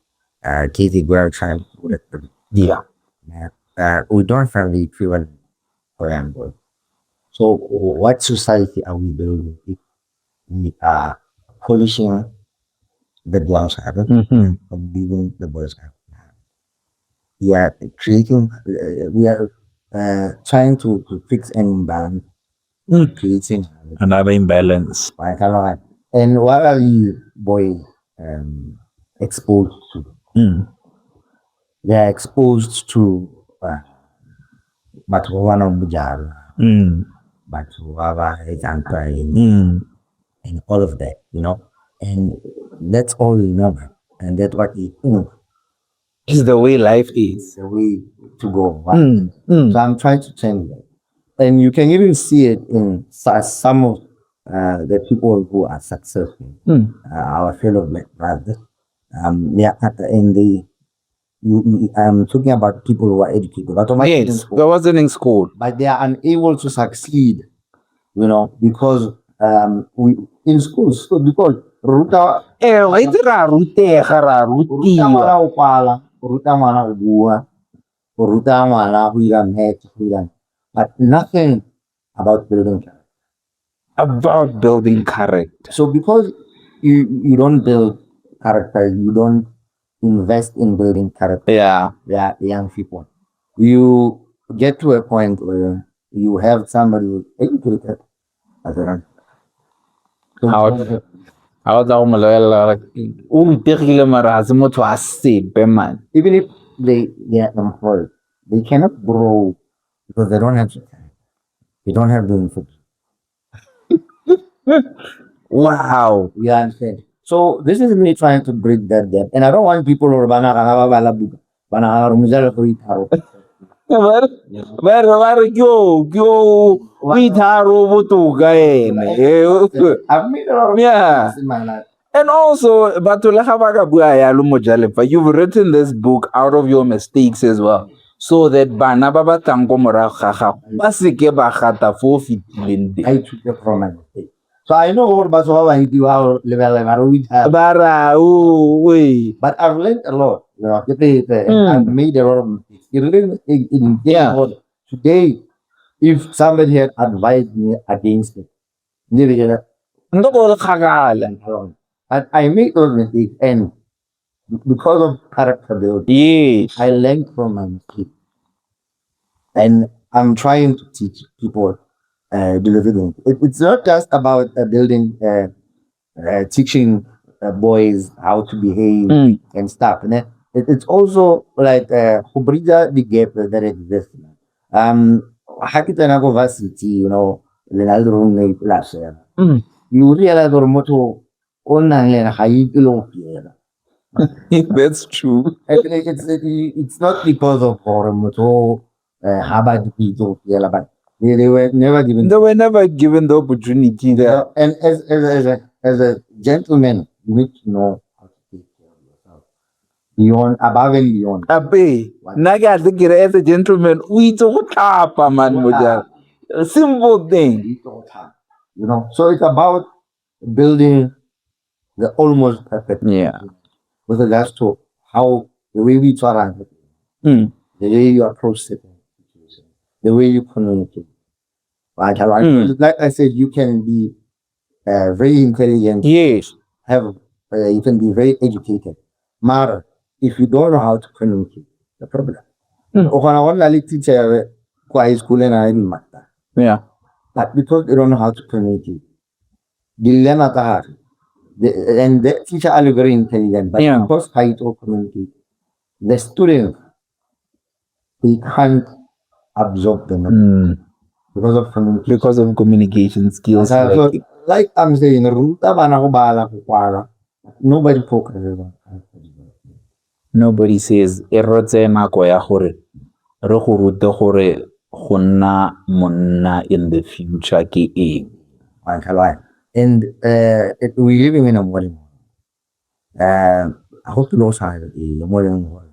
Katie Guerra Child. Yeah. We don't have the equivalent for Amber. So what society are we building if we are polishing the girls' habit and leaving the boys' habit? We are creating, we are trying to fix an imbalance, creating another imbalance. And what are you boys exposed to? They are exposed to batho ba ba nwang bojalwa, batho ba ba etsang crime, and all of that, you know. And that's all you know, and that's what you think is the way life is, the way to go. Right? So I'm trying to change that, and you can even see it in some of the people who are successful, our fellow black brothers. Yeah, and they. I'm talking about people who are educated, but yes, they wasn't in school, but they are unable to succeed, you know, because we in school, so because ruta ra rutega, ra rutiwa, ngwana go kwala, ruta ngwana go bua, ruta ngwana go ira math, go ira, but nothing about building character. About building character. So because you don't build character, you don't invest in building character. Yeah. Yeah, young people. You get to a point where you have somebody who's educated as a Even if they are employed, they cannot grow because they don't have the time. They don't have the information. Wow. You understand? So this is me trying to bridge that gap. And I don't want people who are ba nagana ba bala buka, ba nagana gore mojalefa o itharo. Ba re ke o itharo botoka ene. I've made a lot of mistakes in my life. And also, batho le ga ba ka bua yalo Mojalefa, you've written this book out of your mistakes as well, so that bana ba ba tlang ko morago ga gago ba seke ba gata fo o fetileng teng. I took it from my mistake. So I know gore batho ba bantsi ba go lebelela ba re o itharo. Ba ra, oh, wee. But I've learned a lot, you know. I've made a lot of mistakes. It really mistake in Today, if somebody had advised me against it, but I made those mistakes, and because of character building, I learned from my mistakes. And I'm trying to teach people delivering. It's not just about building, teaching boys how to behave and stuff. And it's also like go bridge the gap that exists. Ha ke tsena ko varsity, you know, le na le roommate la share. You realize gore motho o nnang le ena ga itse le go fiela. That's true. It's not because of gore motho ha ba itse go fiela, but they were never given. They were never given the opportunity. There. And as a gentleman, you need to know how to take care of yourself. Beyond, above and beyond. Ape, nna ke a tle ke re as a gentleman, o itse go tlhapa, man, Mojale. A simple thing. You know, so it's about building the almost perfect. Yeah. With regards to how the way we try, the way you approach certain situations, the way you communicate. Right? Like I said, you can be very intelligent. Yes. You can be very educated. Matter if you don't know how to communicate, the problem. O kgona go nna le teacher kwa high school and I didn't matter. Yeah. But because they don't know how to communicate, the learner and the teacher are very intelligent, but because how to communicate, the students, they can't absorb the knowledge. Because of communication. Because of communication skills. So, like I'm saying, re ruta bana go bala, go kwala. Nobody focuses on character development. Nobody says e re tseye nako ya gore re go rute gore go nna monna in the future ke eng. Wa ntlhaloganya? And we're living in a modern world. Ga go tlile go tshwana le pele mo e leng gore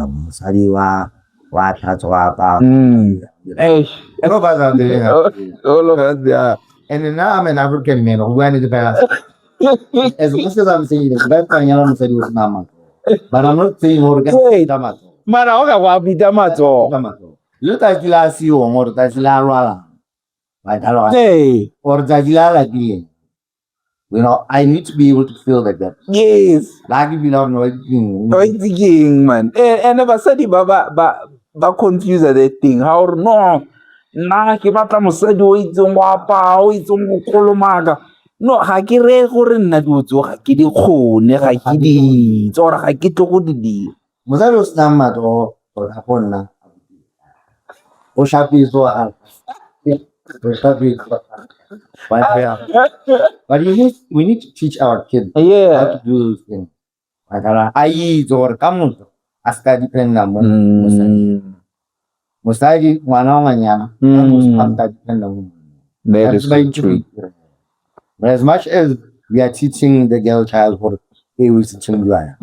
mosadi wa wa tlhatswa wa apara. Eish. All of us are doing that. All of us, yeah. And now I'm an African man. Go bua nnete fela. As much as I'm saying this, ba ka nyala mosadi o sena matsogo. But I'm not saying gore ke Wait. ka matsogo. Mara o ka go bita matsogo. Ka matsogo. Le tsatsi la siong or tsatsi la lwalang. Wa ntlhaloganya? Hey, Or tsatsi la lapileng. I need to be able to fill the gap. Yes. La ke feel gore no, ke eng? O itse ke eng, man. And basadi ba confuse that thing. Ha o re no, nna ke batla mosadi o itseng go apaya, o itseng go kolomaka. No, ga ke reye gore nna dilo tseo ga ke di kgone, ga ke di itse, or ga ke tle go di dira. Mosadi o senang matsogo tota go nna o tlhapiswa o tlhapiswa. But yeah. But we need to teach our kids how to do those things. A itse gore ka moso a se ka dependa mo mosading. Mosadi ngwana wa ngwanyana ka moso a se ka dependa mo monneng. That That's is why so true. But as much as we are teaching the girl child gore e o se tshimolwana,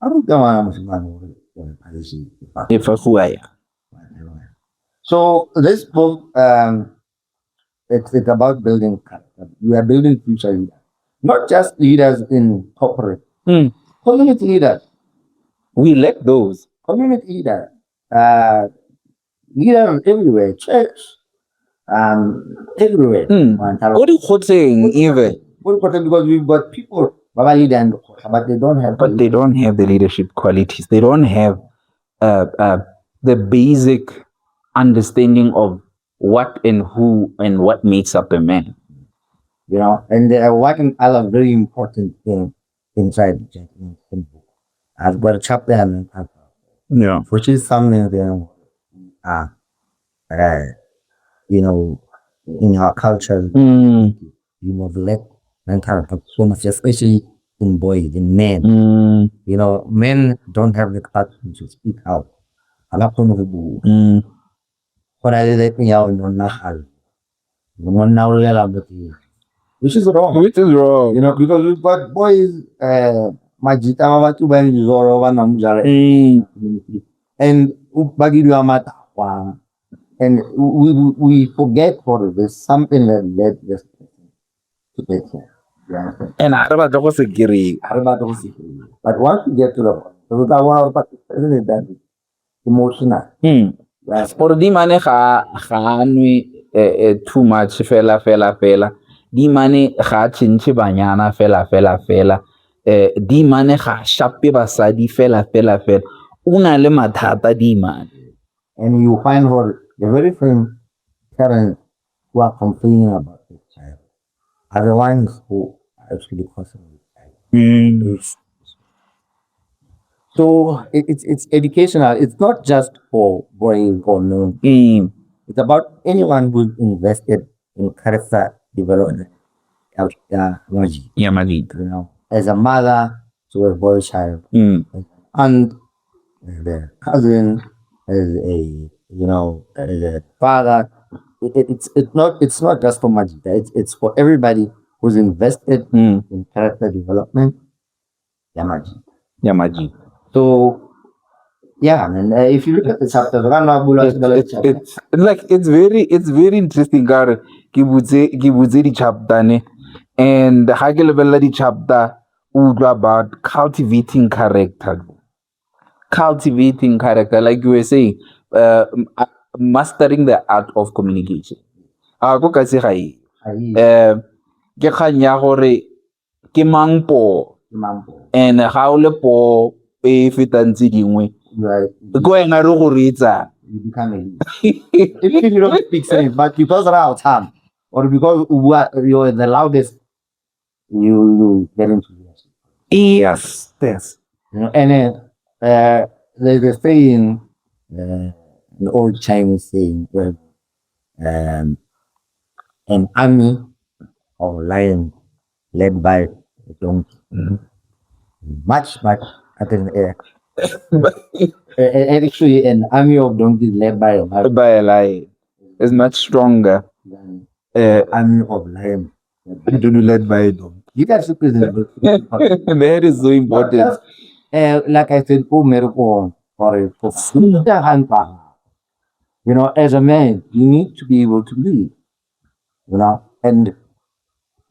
a ruta ngwana mosimane gore phalishi e fa. E fa go ya. So this book, it's about building character. We are building future leaders, not just leaders in corporate, community leaders, We lack those. Community leaders, leaders everywhere, church, everywhere. Ko dikgotleng even. Ko dikgotleng, because we've got people ba ba leadang dikgotla, but they don't have But they don't have the leadership qualities. They don't have the basic understanding of what and who and what makes up a man. And one other very important thing inside the Gentleman's Handbook, I've got a chapter on mental health, which is something that, in our culture, you neglect mental health so much, especially in boys, in men. Men don't have the capacity to speak out. Ga ba kgone go bua. Go na le that thing ya gore monna ga lle. Monna o llela mo teng. Which is wrong. Which is wrong. Because we've got boys, majita ba batho ba dizolo ba nang jara and ba diriwa matagwa. And we forget gore there's something that led this person to get here. You understand? And ha re batle go se kry-e. Ha re batle go se kry-e. But once we get to the point, re tla bona gore person is that emotional. Right. Gore dimane ga a nwe too much fela fela fela. Dimane ga a change banyana fela fela fela. Dimane ga a shape basadi fela fela fela. O na le mathata dimane. And you find her the very same parents who are complaining about this child are the ones who are actually causing this child. So it's educational. It's not just for boys or men. It's about anyone who's invested in character development. Ya madita. As a mother to a boy child, and the cousin, as a you know, as a father. It's not just for Majita. It's for everybody who's invested in character development. Ya Majita. Ya majita. So yeah, man. If you look at the chapters, It's like it's very interesting ka gore ke butse di-chapter ne, and ga ke lebelela di-chapter, o utlwa about cultivating character, cultivating character, like you were saying, mastering the art of communication. A ko ka se ga e ke kgang ya gore ke mang poo, and ga o le poo e fetang tse dingwe, ke wena re go reetsang. You become a leader. Even if you don't speak sense, but because of our time, or because you're the loudest, you get into leadership. And then there's a saying, an old Chinese saying, where An army of lions led by a donkey. Much, much up in the air. Actually, an army of donkeys led by a lion. By a lion is much stronger. Than army of lions. Led by a donkey. You guys should present. That is so important. Like I said, ko mmereko or as a man, you need to be able to lead. And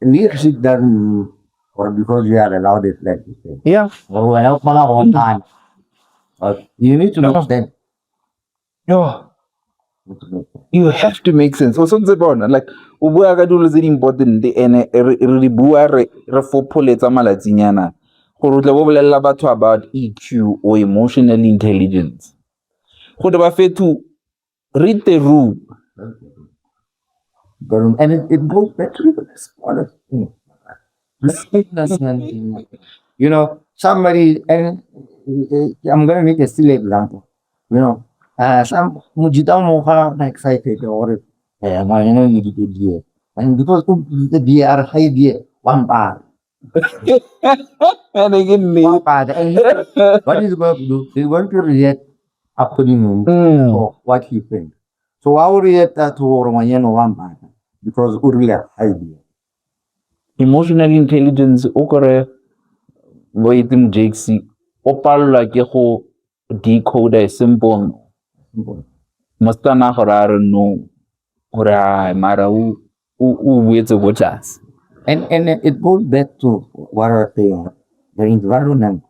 leadership doesn't mean or because you are allowed it, like you said. Or help all time. But you need to know them. No. You have to make sense. O santse bona like o bua ka dilo tse di important ene re di bua re fopholetsa malatsinyana gore o tla bo bolelela batho about EQ or emotional intelligence. Gore ba fetho read the room. And it goes back to the smallest thing. Somebody, and I'm going to make a silly example. Some mojita o mo excited or and because the DR high beer one bar. And again, one bar. And what is going to do? He's going to react according to what he thinks. So I will react to one bar because we really high beer. Emotional intelligence o kore bo itseng Jakes o palelwa ke go decode a simple no. Mosetsana gore a re no gore a mara o boetse bo tlase. And it goes back to what I was saying, the environment,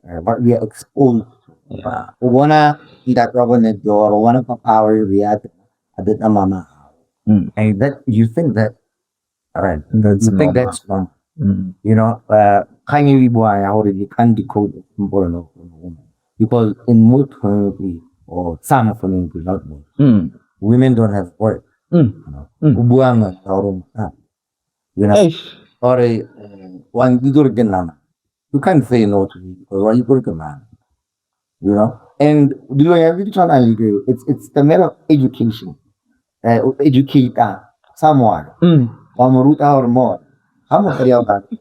what we are exposed to. Yeah. O bona ntate wa bone or o bona papa wa react a bit a mama. And that you think that, all right, That's you think normal. that's wrong. Kgang e bua ya gore you can't decode a simple no from a woman. Because in most communities, or some communities, not most, women don't have work. You know? O bua nga ka gore you know, Eish. or one you go to nama. You can't say no to me because one you go to man. You know? And dilo ya di tshwana le dilo, it's the matter of education. Educate someone. Wa mo ruta hore mo, ha mosadi a o rata,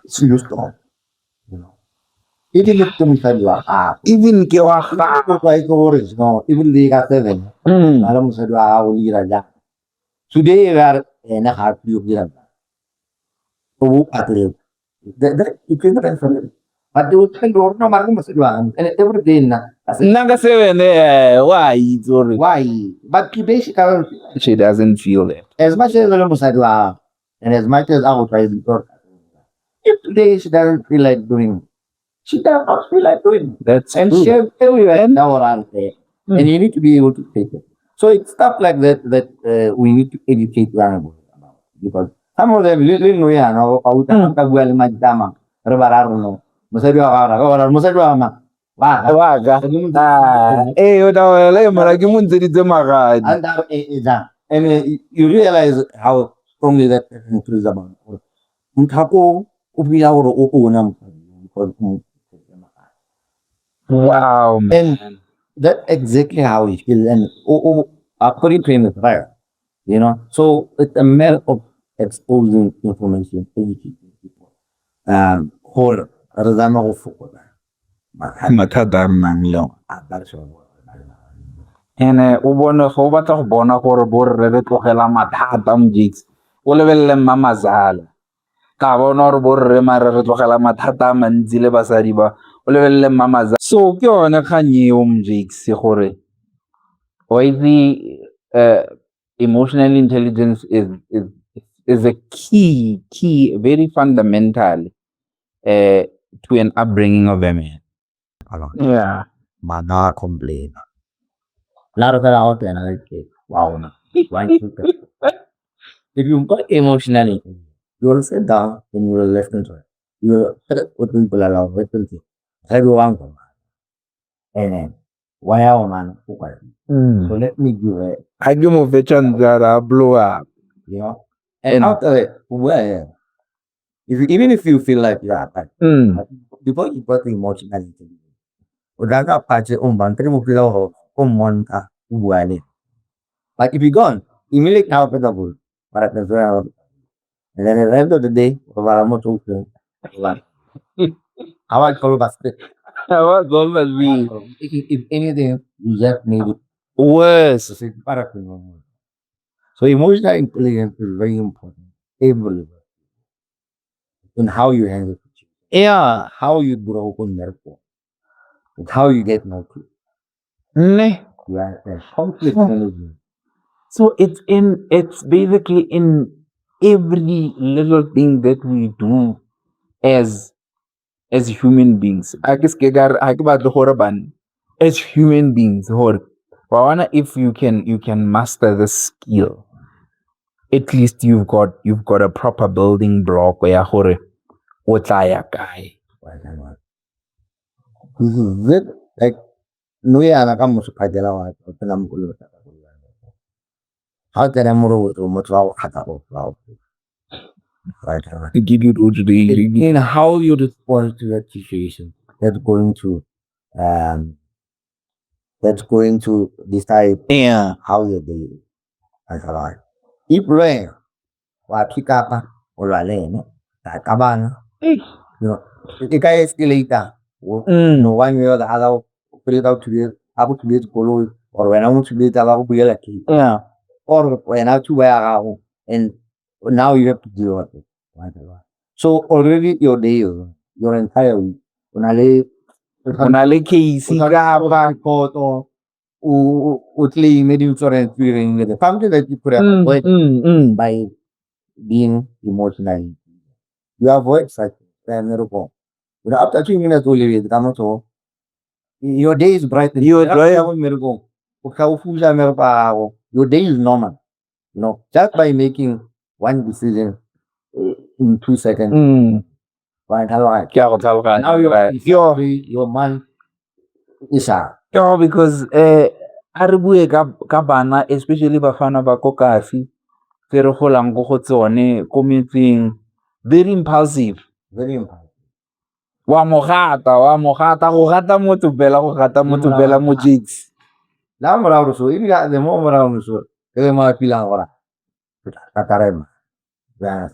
so you stop. You know? Even if ke mosadi wa gago. Even ke wa gago. Ke tlwaetse gore, no, even le ka 7. A le mosadi wa gago o dira jang. Today, we are ene ga a tlile go dira jang. O bo pateletse. It is not for them. But they will tell you, no, mara ke mosadi wa gago. And every day nna, I say, Nna ka 7, why itse gore? Why? But today she can't. She doesn't feel it. As much as le mosadi wa gago, and as much as I will try to talk, if today she doesn't feel like doing, she does not feel like doing. That's And true. she has everywhere now around there. And you need to be able to take it. So it's stuff like that that we need to educate young boys about. Because some of them, le no ya, no, a utlwa ka bua le maditama, re ba ra re no. Mosadi wa gago, ra re, mosadi wa ma, wa ka. Wa ka. Eh, o tla wela, mara ke mo ntsheditse magadi. And that, eh, and you realize how strongly that person feels about it. Motho o o feel gore o ona mosadi because o mo ntsheditse magadi. Wow, man. And that's exactly how he feels. And according to him, it's right. You know? So it's a matter of exposing information, educating people. Gore re zame go fokotsa mathata a re nang le one. A ka re sone. Ene o bone ge o batla go bona gore borre re tlogela mathata mo Jakes, o lebelele Mmamazala. Ka bona gore borre mare re tlogela mathata a mantsi le basadi ba, o lebelele Mmamazala. So ke yone kgang eo mo Jakes gore wa itse, emotional intelligence is a key, very fundamental to an upbringing of a man. Yeah. Bana complain. La re fela go tsena le ke wa ona. One, two, three. If you got emotionally, you will sit down and you will listen to it. You will sit with people along with you. Everyone go. And then, why are man? So let me give it. I give him a chance that I blow up. You know? And after it, well, even if you feel like you are, but before you got emotionally, o tla ka fatshe o mpa, ntle mo phela ho, o mmontsha, o bua le. But if you gone, immediately ha o fetsa bolo, ba re and then at the end of the day, o robala mo soufeng. Ga wa tlhole ba stress. If anything, you just made it Worse. So emotional intelligence is very important everywhere. In how you handle situations. How you grow ko mmerekong. It's how you get noticed. Ne. You understand? Conflict management. So it's basically in every little thing that we do as human beings. A ke seke ka re, ha ke batle gore banna, as human beings gore wa bona if you can master the skill, at least you've got a proper building block ya gore o tla ya kae. This is it. Like, no yana ka moso phakela wa o tsena mo koloi. Ha o tsena mo robotong motho wa go kgatha go wa go. Right. Ke di road rage. In how you respond to that situation that's going to decide how your day is. That's all right. If rain wa pick up o lwa le ene, la qabana, e ka escalate one way or the other, o feleletsa o thubile, a go thubetse koloi or wena o mo thubetse a ba go buela case or wena thuba ya gago, and now you have to deal with it. So already your day is your entire week o na le O na le case kapa report o o claim the insurance, something that you could have avoided by being emotional. You avoid such mmerekong. After 2 minutes o lebetse ka motho, your day is bright. Your day- Ya ko mmerekong, o tla o fusa mmereko wa gago. Your day is normal just by making one decision in 2 seconds. Wa ntlhaloganya? Ke a go tlhaloganya. Now your month is sharp. Yo, because a re bue ka bana, especially bafana ba ko kasi tse re golang ko go tsone ko metseng, very impulsive. Very impulsive. Wa mo gata, wa mo gata, go gata motho fela, go gata motho fela mo jakes. La morago so ebile the more morago so ke le mo a feelang gore ke tla kakarema. Ya.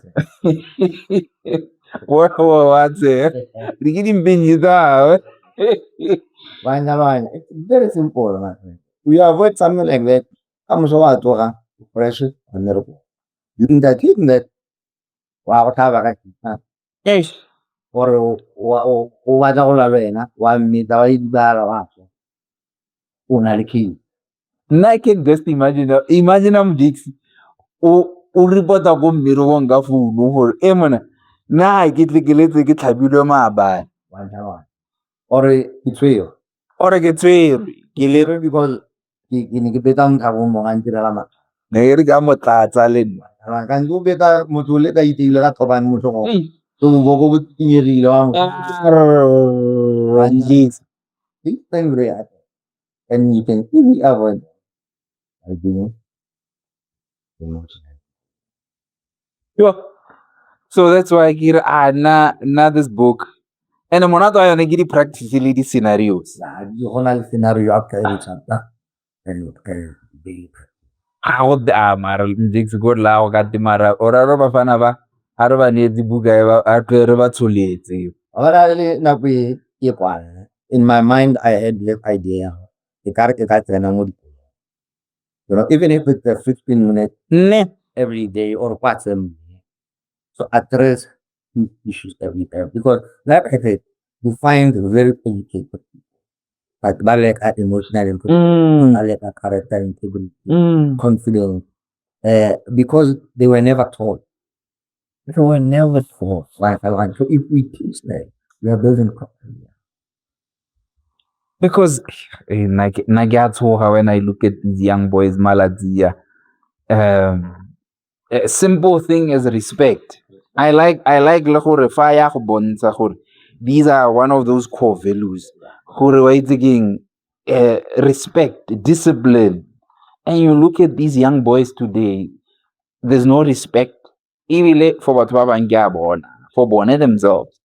Wa tse di ke dimpenyi tsa. Wa ntlhaloganya? It's very simple, my friend. You avoid something like that. Ka moso wa tsoga fresh wa mmerekong. You entertain that wa go tlhaba ka kitha gore o batla go lwa le wena, wa mmetsa, wa idibala, wa tswa. O na le case. Nna I can just imagine am Jakes o reporta ko mmerekong ka founu gore e mona nna ga ke tle ke letse ke tlhabilwe maabane. Wa ntlhaloganya? Or ke tshwerwe. Or ke tshwerwe ke le Because ke ne ke betsa motho o mongwe a ntirela mathata. Ne ke re ka mo tlatsa le nna. Kante o betsa motho o le ka iteile ka thobane mo tlhogong. So boboko bo tsikinyegile wa mo. Yes. These things really happen. And you can easily avoid by being emotional. Yo. So that's why ke re ah nna this book and monate wa yone ke di-practice le di-scenarios. Yeah, go na le scenario after every chapter and be Ga go a mara Jakes ko la go ka te mara o ra re bafana ba a re ba neetse buka e ba a tle re ba tsholetse. Wa bona le nako e ke kwala. In my mind I had this idea. E ka re ke ka tsena mo dikolong. Even if it's a 15 minute Ne. every day or kwa assembly. So address these issues every time. Because like I said, you find very educated people. But ba lack emotional intelligence, ba lack character integrity, confidence. Because they were never taught. They were never taught. Like, so if we teach them, we are building properly. Because eh, nna ke a tshoga when I look at these young boys malatsi a. A simple thing is respect. I like le gore fa ya go bontsha gore these are one of those core values. Gore wa itse keng, respect, discipline. And you look at these young boys today, there's no respect. Ebile for batho ba bang ke a bona, for bone themselves.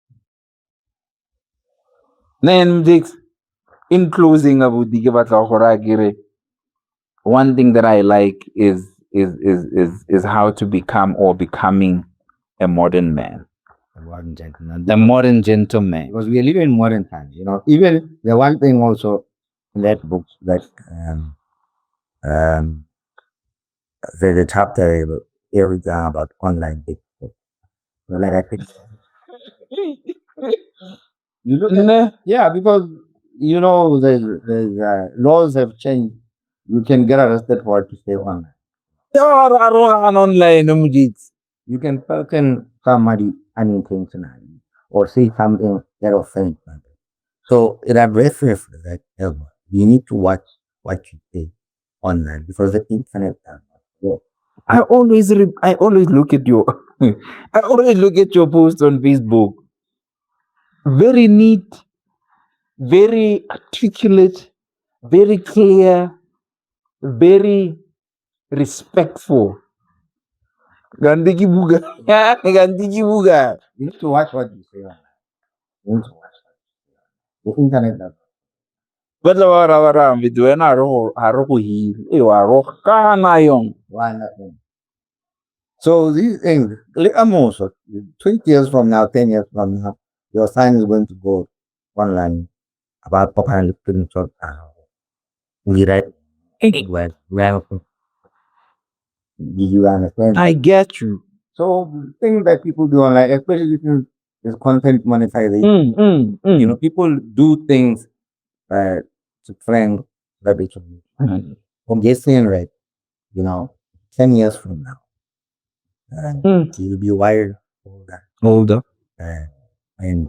Then Jakes, in closing abuti ke batla go raya ke re One thing that I like is is is is is how to become or becoming a modern man. A modern gentleman. The modern gentleman. Because we are living in modern times, you know. Even the one thing also in that book that um um there's a chapter everything about online dating. Like I think you look at, yeah, because you know the the laws have changed. You can get arrested for it to stay online. Online You can threaten somebody unintentionally or say something that offends them. So it addresses that you need to watch what you say online because the internet does not work. I always I always look at your I always look at your posts on Facebook. Very neat, very articulate, very clear, very respectful. Kanti ke buka. Kanti ke buka. You need to watch what you say online. You need to watch what you say online. The internet does Ba tla ba ra ba ra mfetho wena ha re go ha re go hire. E wa rogana yong. Why not? So these things, le kamoso, 20 years from now, 10 years from now, your sign is going to go online about kopana le screenshot tsa gago. O dira well, well, do you understand? I get you. So things that people do online, especially since there's content monetization, you know, people do things to trend reputation. I'm guessing, right? You know, 10 years from now, you'll be wired older. Older. And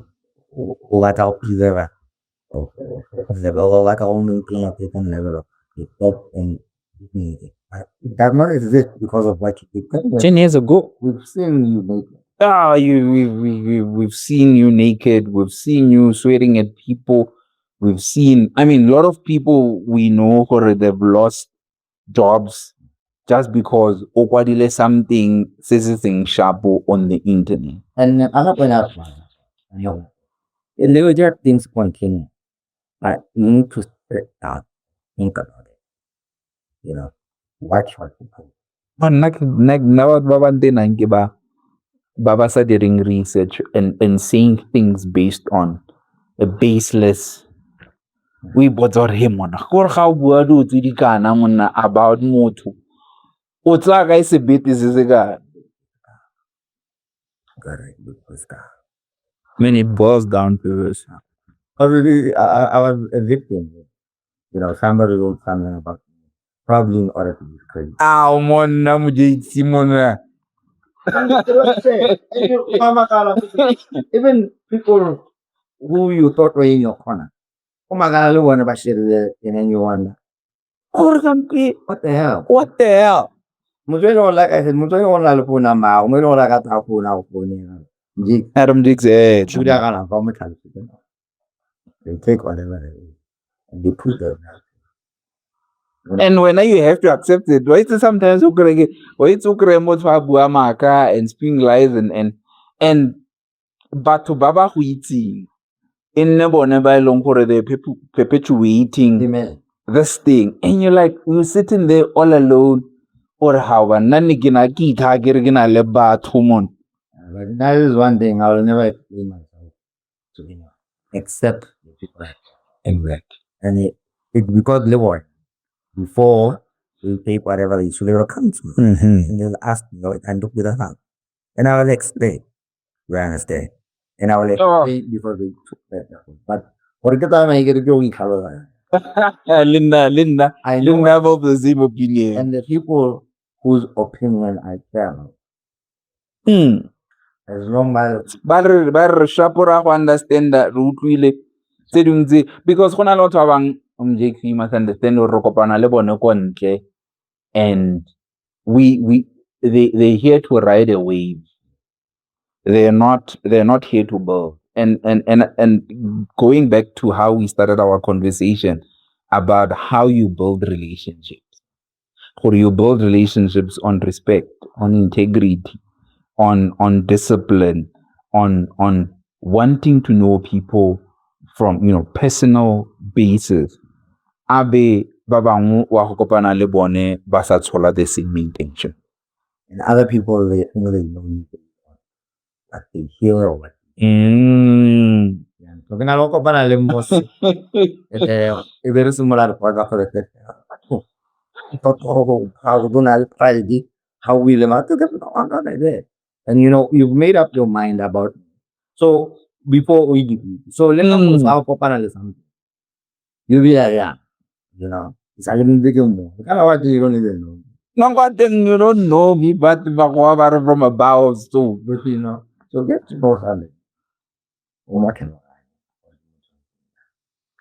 o batla go preserve level like only level of top and it does not exist because of what you did. 10 years ago. We've seen you naked. Ah, you we, we, we, we've seen you naked. We've seen you swearing at people. We've seen, I mean, a lot of people we know who they've lost jobs just because o kwadile something se se seng sharp on the internet. And I'm not going out. You know, there are things continue. But you need to sit down, think about it. You know, watch what you put. Nna nna batho ba ba ntenang ke ba ba ba sa direng research and saying things based on a baseless o ipotsa gore he monna gore ga o bua dilo tse di kana monna about motho o tsaya kae sebete se se kana. Correct. Because When it boils down to this. Already, I was a victim. You know, somebody wrote something about me, probably in order to discredit. Ao monna mojeitsi monna. Even people who you thought were in your corner. Oh my God, I want to and then you wonder, Gore gampe what the hell? what the hell? Motho e like I said, motho e o na le phone number, motho e o rata phone a go founela. Nje, Adam Dix eh tšhuda ka nako mo tlhalosetse. They take whatever it is and they put them. And when you have to accept it, why it's sometimes o kry wa itse o kry motho a bua maaka and speaking lies and and and batho ba ba go itseng e nne bone ba e leng gore they're perpetuating Amen. this thing and you're like you're sitting there all alone or how ba nna ne ke na ke itha ke re ke na le batho mon. But that is one thing I will never explain myself to anyone except the people I Exactly. And it because Leroy, before we take whatever they should, they will come to me and they'll ask me, and look with a. And I will explain. You understand? And I will explain before they took that. But what get time I get to go Linda, Linda, I know Linda have the same opinion. And the people whose opinion I care about. As long as Ba re ba re shapo ra go understand re utlwile tse dingwe tse because go na le batho ba bang Jake, you must understand gore re kopana le bone ko ntle and we they're here to ride a wave. They're not here to build. And going back to how we started our conversation about how you build relationships. Or you build relationships on respect, on integrity, on discipline, on wanting to know people from, you know, personal basis. Abe Ba bangwe wa go kopana le bone ba sa tshola the same intention. And other people they only know you what they hear or what. So ke na le go kopana le mos e be re simolola re bua ka gore ga o na le pride ga o ile ma and you know you've made up your mind about so before o e so le nna go kopana le something you be like yeah you know sa le ntse ke mo kana what you don't even know Nako teng you don't know me but ba ba re from above so but you know so get to know something o mo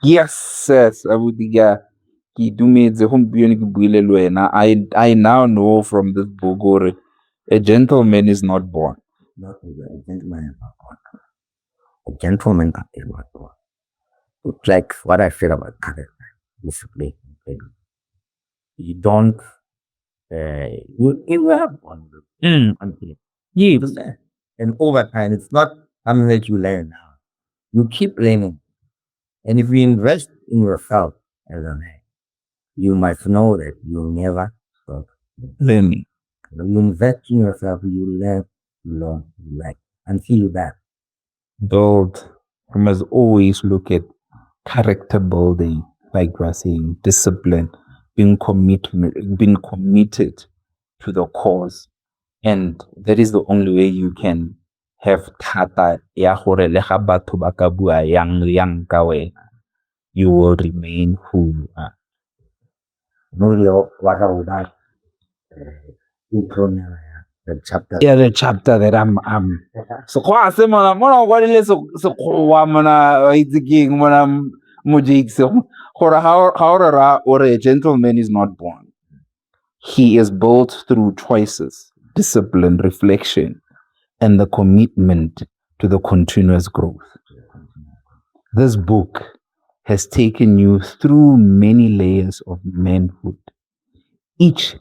Yes, yes, abuti ke ke itumetse gompieno ke buile le wena. I I now know from this book gore a gentleman is not born. Not a gentleman is not born. A gentleman is not born. It's like what I feel about character, discipline. You don't, you, you have one. Until Yes. And over time, it's not something that you learn now. You keep learning. And if you invest in yourself as a man, you must know that you'll never stop. Learning. You invest in yourself, you learn, learn, learn until you die. Build. You must always look at character building, like you are saying, discipline, being commitment, being committed to the cause. And that is the only way you can have thata ya gore le ga batho ba ka bua yang le yang ka wena, you will remain who you are. No le wa ka go ba the chapter. Yeah, the chapter that I'm I'm Sekgowa se mona mona o kwadile sekgowa mona wa itse ke eng mona mo Jakes gore ga o re ra o re a gentleman is not born. He is built through choices, discipline, reflection, and the commitment to the continuous growth. This book has taken you through many layers of manhood. Each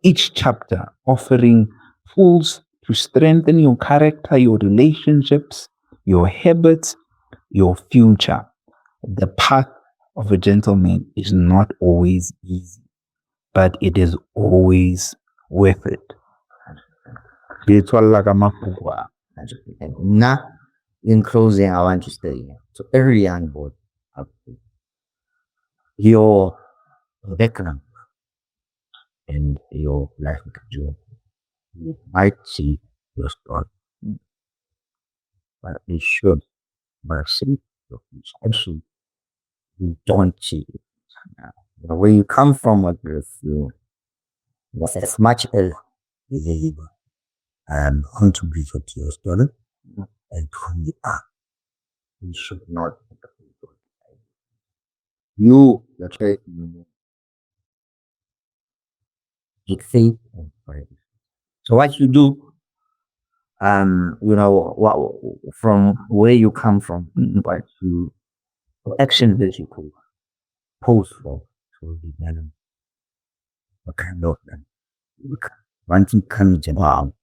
each chapter offering tools to strengthen your character, your relationships, your habits, your future. The path of a gentleman is not always easy, but it is always worth it. Ke tswalla ka mafoko a. Nna, in closing, I want to say to every young boy out there, your background and your life journey, you might see your story, but it should but see your future. Absolutely. You don't see it. Where you come from, what you're feeling, as much as you contributed to your story and who you are. You should not. You, the person, dictate and pray. So what you do, you know, what from where you come from, what you action that you could post for to develop a kind of one thing comes wow.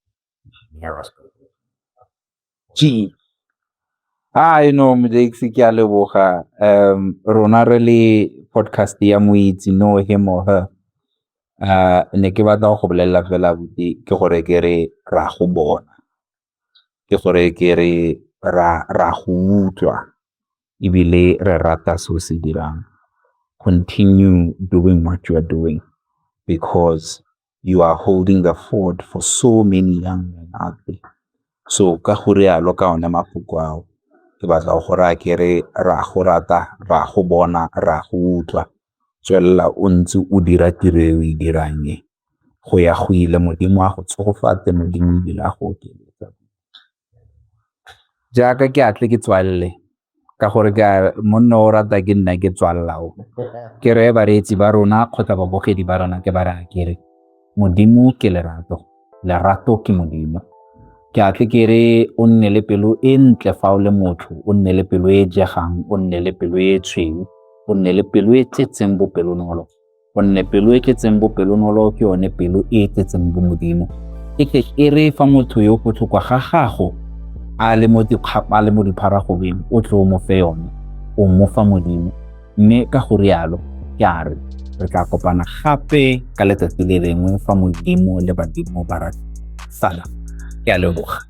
Gee. Hi no Mjakes ke a leboga. Rona re le podcast ya Moitse know him or her. Ne ke batla go bolelela fela abuti ke gore ke re ra go bona. Ke gore ke re ra ra go utlwa ebile re rata se o se dirang. Continue doing what you are doing because you are holding the fort for so many young men out there. So ka go rialo ka one mafoko ao ke batla go raya ke re ra go rata, ra go bona, ra go utlwa. Tswelela o ntse o dira tiro e o e dirang e. Go ya go ile Modimo a go tshegofatse, Modimo ebile a go okeletse. Jaaka ke atle ke tswalele ka gore ke monna o rata ke nna ke tswalela o. Ke reye bareetsi ba rona kgotsa babogedi ba rona ke ba raya ke re Modimo ke lerato, lerato ke Modimo. Ke atle ke re o nne le pelo e ntle fa o le motho, o nne le pelo e jegang, o nne le pelo e tshweu, o nne le pelo e tletseng bopelonolo. Gonne pelo e tletseng bopelonolo ke yone pelo e tletseng bomodimo. E tle e re fa motho yo botlhokwa ga gago a le mo a le mo dipharagobeng o tle o mo fe yone, o mo fa Modimo. Mme ka go rialo ke a re Re tla kopana gape ka letsatsi le lengwe fa Modimo le badimo ba rata. Sala. Ke a leboga.